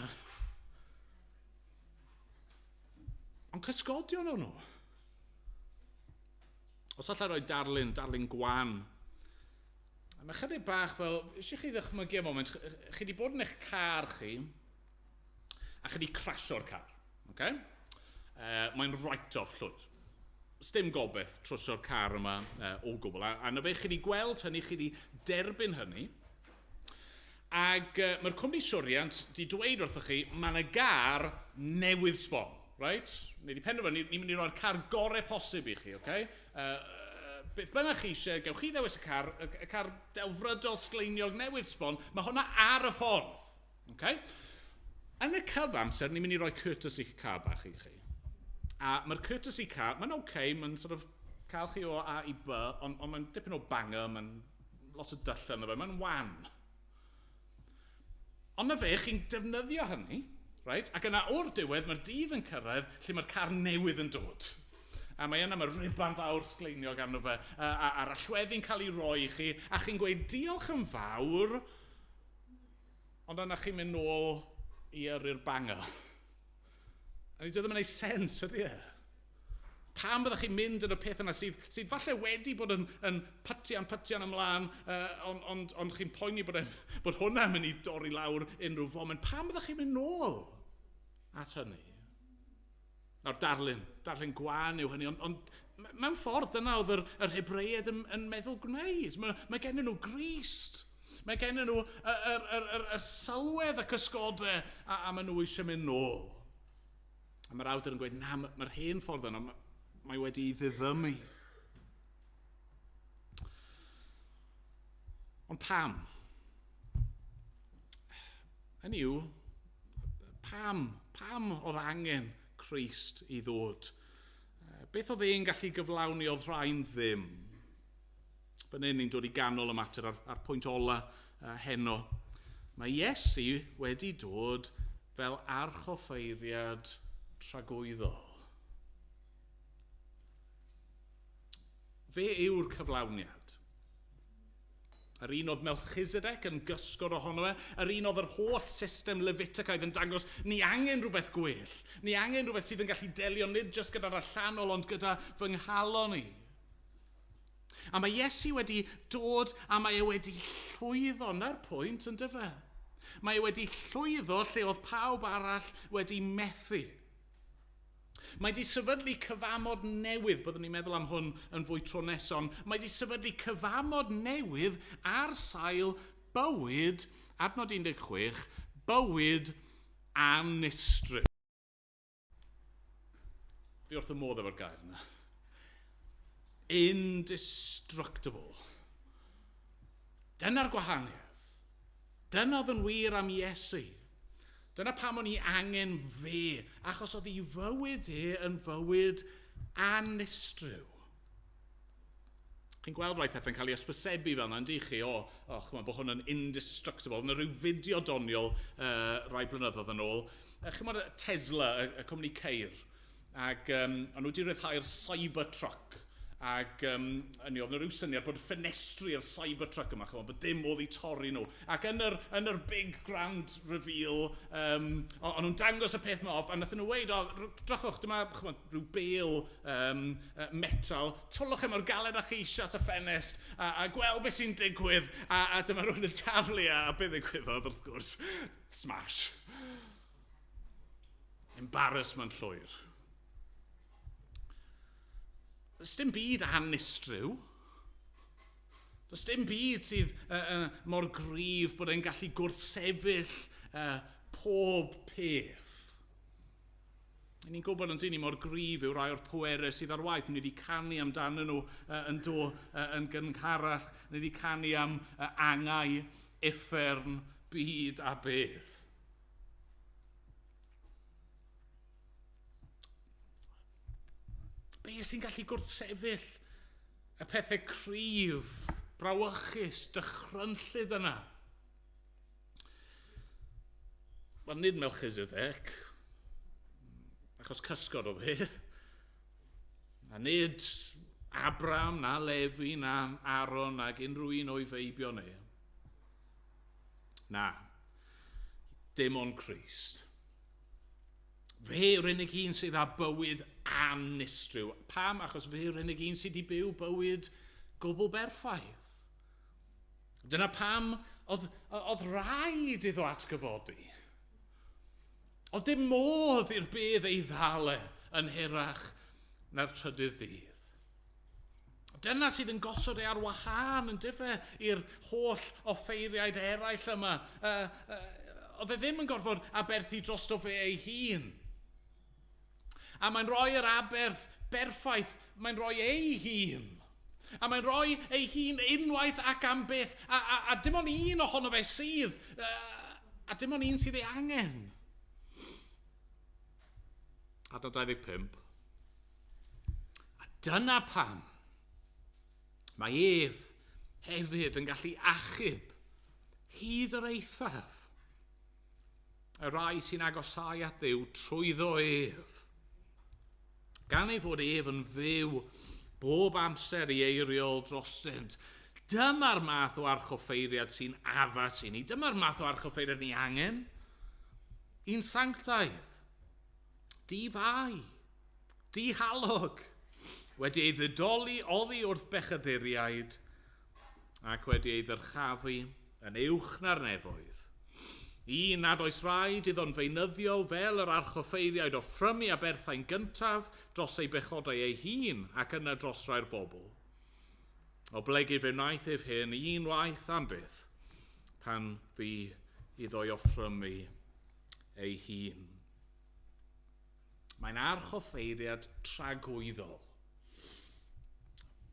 Ond cysgodion o'n nhw. Os allai roi darlun gwan. A mae chydig bach fel, eisiau chi ddychmygu am moment, chi wedi bod yn eich car chi, a chi wedi crasio'r car. Okay? Mae'n write-off llwyr. Sdim gobeith trwsio'r car yma o gwbl. A na fe chi wedi gweld hynny, chi wedi derbyn hynny. Ac mae'r cwmni siwriant wedi dweud wrthych chi, mae yna gar newydd sbon. Right? Ni wedi penderfynu, ni'n mynd i roi'r car gorau posib i chi. Okay? Beth bynnag chi eisiau, gewch chi ddewis y car delfrydol sgleiniog newydd sbon, mae hwnna ar y ffordd. Okay? Yn y cyfamser, ni'n mynd i roi courtesy car bach i chi. A mae'r courtesy car, mae'n okay, mae'n sort of cael chi o A i B, ond mae'n dipyn o banger, mae'n lot o dyllau ynddo fe, mae'n wan. Ond na fe, chi'n defnyddio hynny, right? Ac yna o'r diwedd, mae'r dydd yn cyrraedd lle mae'r car newydd yn dod. A mae yna, mae'r riban fawr sgleiniog arno fe, a'r allweddi'n cael ei roi i chi, a chi'n gweud diolch yn fawr, ond yna chi'n mynd nôl i yrru'r banger. A nid oedd ddim yn ei sens, ydy e? Pam byddwch chi'n mynd yn y peth yna sydd falle wedi bod yn pytian ymlaen, ond chi'n poeni bod hwnna'n mynd i dorri lawr unrhyw foment. Pam byddwch chi'n mynd nôl at hynny? Nawr, darlun gwan yw hynny, ond mewn ffordd dyna oedd yr Hebreiaid yn meddwl gwneud. Mae gennyn nhw Grist. Mae gennyn nhw y sylwedd y cysgodau a maen nhw eisiau mynd nôl. A mae'r awdur yn gweud, na, mae'r hen ffordd yna, mae wedi ei ddiddymu. Ond pam? Hynny yw, pam oedd angen Crist i ddod? Beth oedd e'n gallu gyflawni oedd rhain ddim? Fan hyn ni'n dod i ganol y mater ar pwynt ola heno. Mae Iesu wedi dod fel archoffeiriad tragwyddol. Fe yw'r cyflawniad. Yr un oedd Melchizedek yn gysgod ohono fe, yr un oedd yr holl system Lefiticaidd yn dangos ni angen rhywbeth gwell, ni angen rhywbeth sydd yn gallu delio nid jyst gyda'r allanol ond gyda fy nghalon i. A mae Iesu wedi dod a mae e wedi llwyddo, na'r pwynt yn dyfe. Mae e wedi llwyddo lle oedd pawb arall wedi methu. Mae wedi sefydlu cyfamod newydd, byddwn ni'n meddwl am hwn yn fwy tro neson, mae wedi sefydlu cyfamod newydd ar sail bywyd, adnod 16, bywyd anistryw. Fi wrth y modd efo'r gair yna. Indestructible. Dyna'r gwahaniaeth. Dyna oedd yn wir am Iesu. Dyna pam o'n i angen fe, achos oedd ei fywyd e yn fywyd anistryw. Chi'n gweld rhai pethau'n cael ei ysbysebu fel yna, yndych chi? O, chymod, bod hwn yn indestructible. Oedd yna rhyw fideo doniol rai blynyddoedd yn ôl. Chymod, Tesla, y cwmni ceir, ac o'n nhw wedi rhyddhau'r Cybertruck. Ac oedd yna rhyw syniad bod ffenestri i'r Cybertruck yma, chymod, bod dim modd i torri nhw. Ac yn yr big grand reveal, o'n nhw'n dangos y peth yma off, a nathon nhw weud, o, drychwch, dyma chymod, rhyw bêl metal, twlwch e mor galed â chi eisiau at y ffenest, a gweld beth sy'n digwydd, a dyma rhywun yn taflu, a beth ddigwyddodd, wrth gwrs, smash. Embarrassment llwyr. Does dim byd anistryw. Does dim byd sydd mor gryf bod e'n gallu gwrthsefyll pob peth. Ni'n gwybod yn dyn ni mor gryf yw rai o'r pwerau sydd ar waith. Ni wedi canu amdanyn nhw yn gynharach. Ni wedi canu am angau, uffern, byd a beth. Be sy'n gallu gwrthsefyll y pethau cryf, brawychus, dychrynllyd yna? Wel, nid Melchizedek, achos cysgod oedd e. A nid Abram, na Lefi, na Aaron, nag unrhyw un o'i feibion e. Na, dim ond Crist. Fe yw'r unig un sydd â bywyd anistryw. Pam? Achos fe yw'r unig un sydd wedi byw bywyd gwbl berffaith. Dyna pam oedd rhaid iddo atgyfodi. Oedd dim modd i'r bedd ei ddal e yn hirach na'r trydydd dydd. Dyna sydd yn gosod e ar wahân yn dyfe i'r holl offeiriaid eraill yma. Oedd e ddim yn gorfod aberthu drosto fe ei hun. A mae'n rhoi yr aberth berffaith, mae'n rhoi ei hun. A mae'n rhoi ei hun unwaith ac am byth. A dim ond un ohono fe sydd, a dim ond un sydd ei angen. Adnod 25. A dyna pam mae ef hefyd yn gallu achub hyd yr eithaf y rai sy'n agosau at Dduw trwyddo ef. Gan ei fod ef yn fyw bob amser i eiriol drostynt. Dyma'r math o archoffeiriad sy'n addas i ni. Dyma'r math o archoffeiriad ni angen. Un sanctaidd, di-fai, dihalog, wedi ei ddidoli oddi wrth bechaduriaid ac wedi ei ddyrchafu yn uwch na'r nefoedd. Un nad oes rhaid iddo'n feunyddiol fel yr archoffeiriaid offrymu aberthau'n gyntaf dros ei bechodau ei hun ac yna dros rai'r bobl. Oblegid fe wnaeth ef hyn unwaith am byth pan fu iddo'i offrymu ei hun. Mae'n archoffeiriad tragwyddol.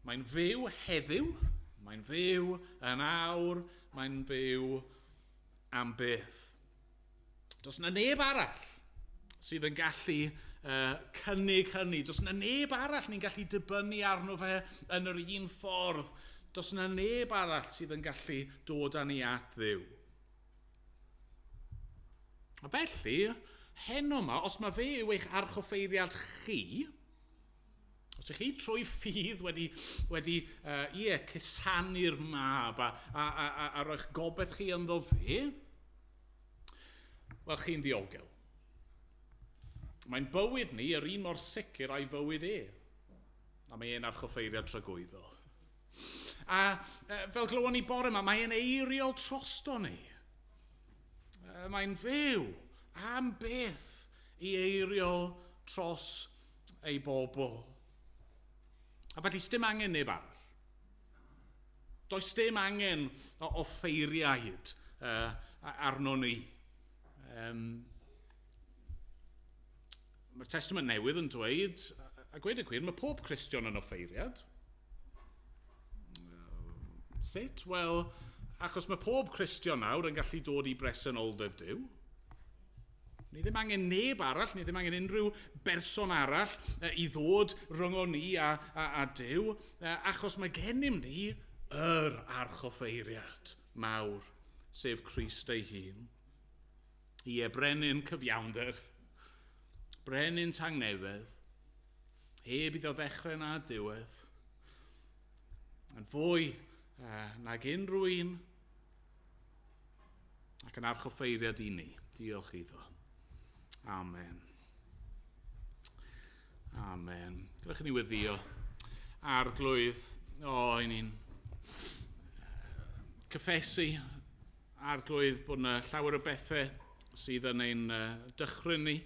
Mae'n fyw heddiw, mae'n fyw yn awr, mae'n fyw am byth. Does yna neb arall sydd yn gallu cynnig hynny. Does yna neb arall ni'n gallu dibynnu arno fe yn yr un ffordd. Does yna neb arall sydd yn gallu dod â ni at Dduw. A felly, heno yma, os mae fe yw eich archoffeiriad chi, os ych chi trwy ffydd wedi cusanu'r mab a roi'ch gobaith chi ynddo fe, wel, chi'n ddiogel. Mae'n bywyd ni yr un mor sicr a'i fywyd e. A mae e'n archoffeiriad tragwyddol. A fel glywon ni bore yma, mae e'n eiriol trosto ni. Mae'n fyw am byth i eiriol dros ei bobl. A felly, sdim angen neb arall. Does dim angen o offeiriaid arno ni. Mae'r Testament Newydd yn dweud, a gweud y gwir, mae pob Cristion yn offeiriad. Sut? Wel, achos mae pob Cristion nawr yn gallu dod i bresenoldeb Duw. Ni ddim angen neb arall, ni ddim angen unrhyw berson arall i ddod rhyngo ni a Duw, achos mae gennym ni yr archoffeiriad mawr, sef Crist ei hun. Ie, brenin cyfiawnder, brenin tangnefedd, heb iddo ddechrau na diwedd, yn fwy nag unrhyw un, ac yn archoffeiriad i ni. Diolch iddo. Amen. Amen. Gadewch i ni weddïo. Arglwydd, i ni'n cyffesu, Arglwydd, bod yna llawer o bethau sydd yn ein dychryn ni.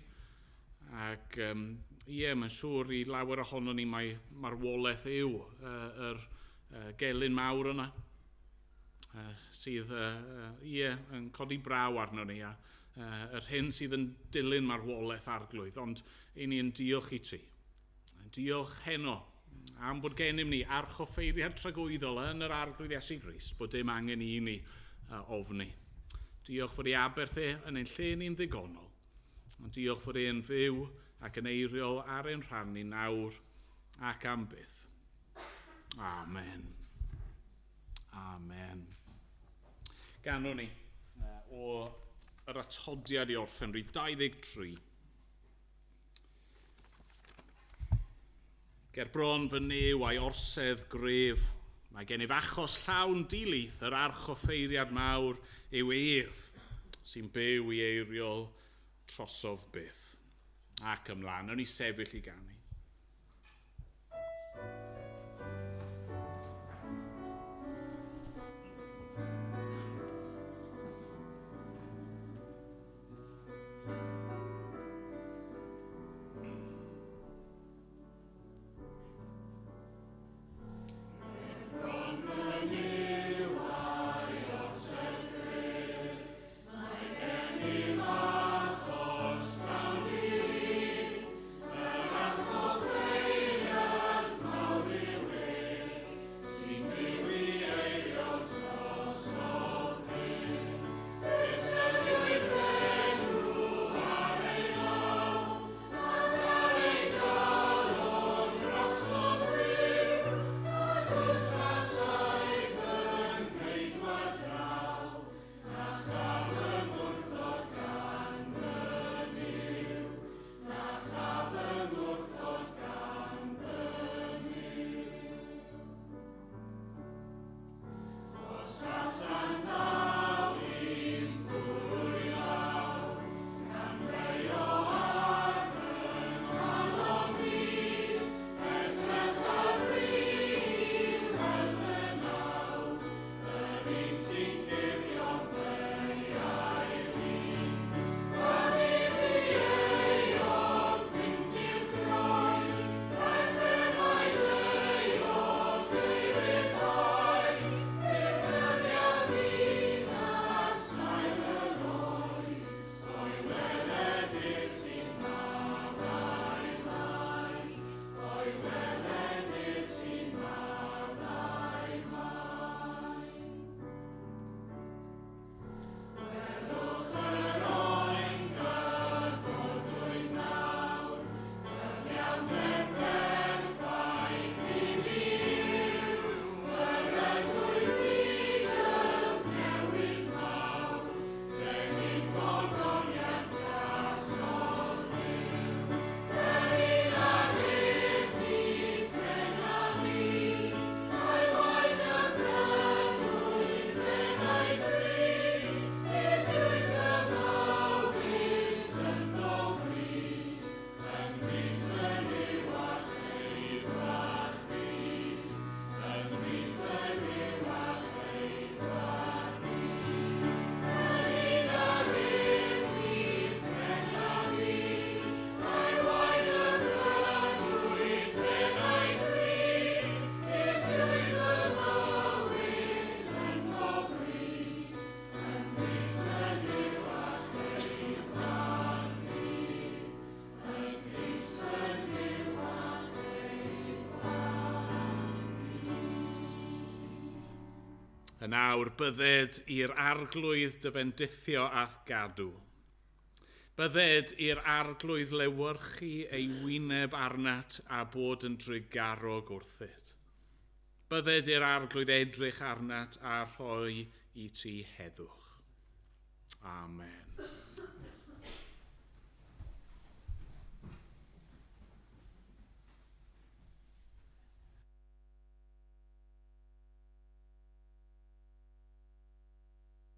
Ac ie, mae'n siŵr i lawer ohono ni mai marwolaeth yw yr gelyn mawr yna, sydd yn codi braw arno ni, a yr hyn sydd yn dilyn marwolaeth Arglwydd. Ond i ni yn diolch i ti. Diolch heno am bod gennym ni archoffeiriad tragwyddol yn yr Arglwydd Iesu Grist, bod dim angen i ni ofni. Diolch fod ei aberth e yn ein lle ni'n ddigonol. Ond diolch fod e'n fyw ac yn eiriol ar ein rhan ni nawr ac am byth. Amen. Amen. Ganwn ni o yr atodiad i orffen, rhif 23. Ger bron fy Nuw a'i orsedd gref, mae gennyf achos llawn dilith yr archoffeiriad mawr yw ef sy'n byw i eiriol trosof byth. Ac ymlaen, o'n i sefyll i ganu. Yn awr bydded i'r arglwydd dy fendithio a'th gadw. Bydded i'r arglwydd lewyrchu ei wyneb arnat a bod yn drugarog wrthyt. Bydded i'r arglwydd edrych arnat a rhoi i ti heddwch. Amen.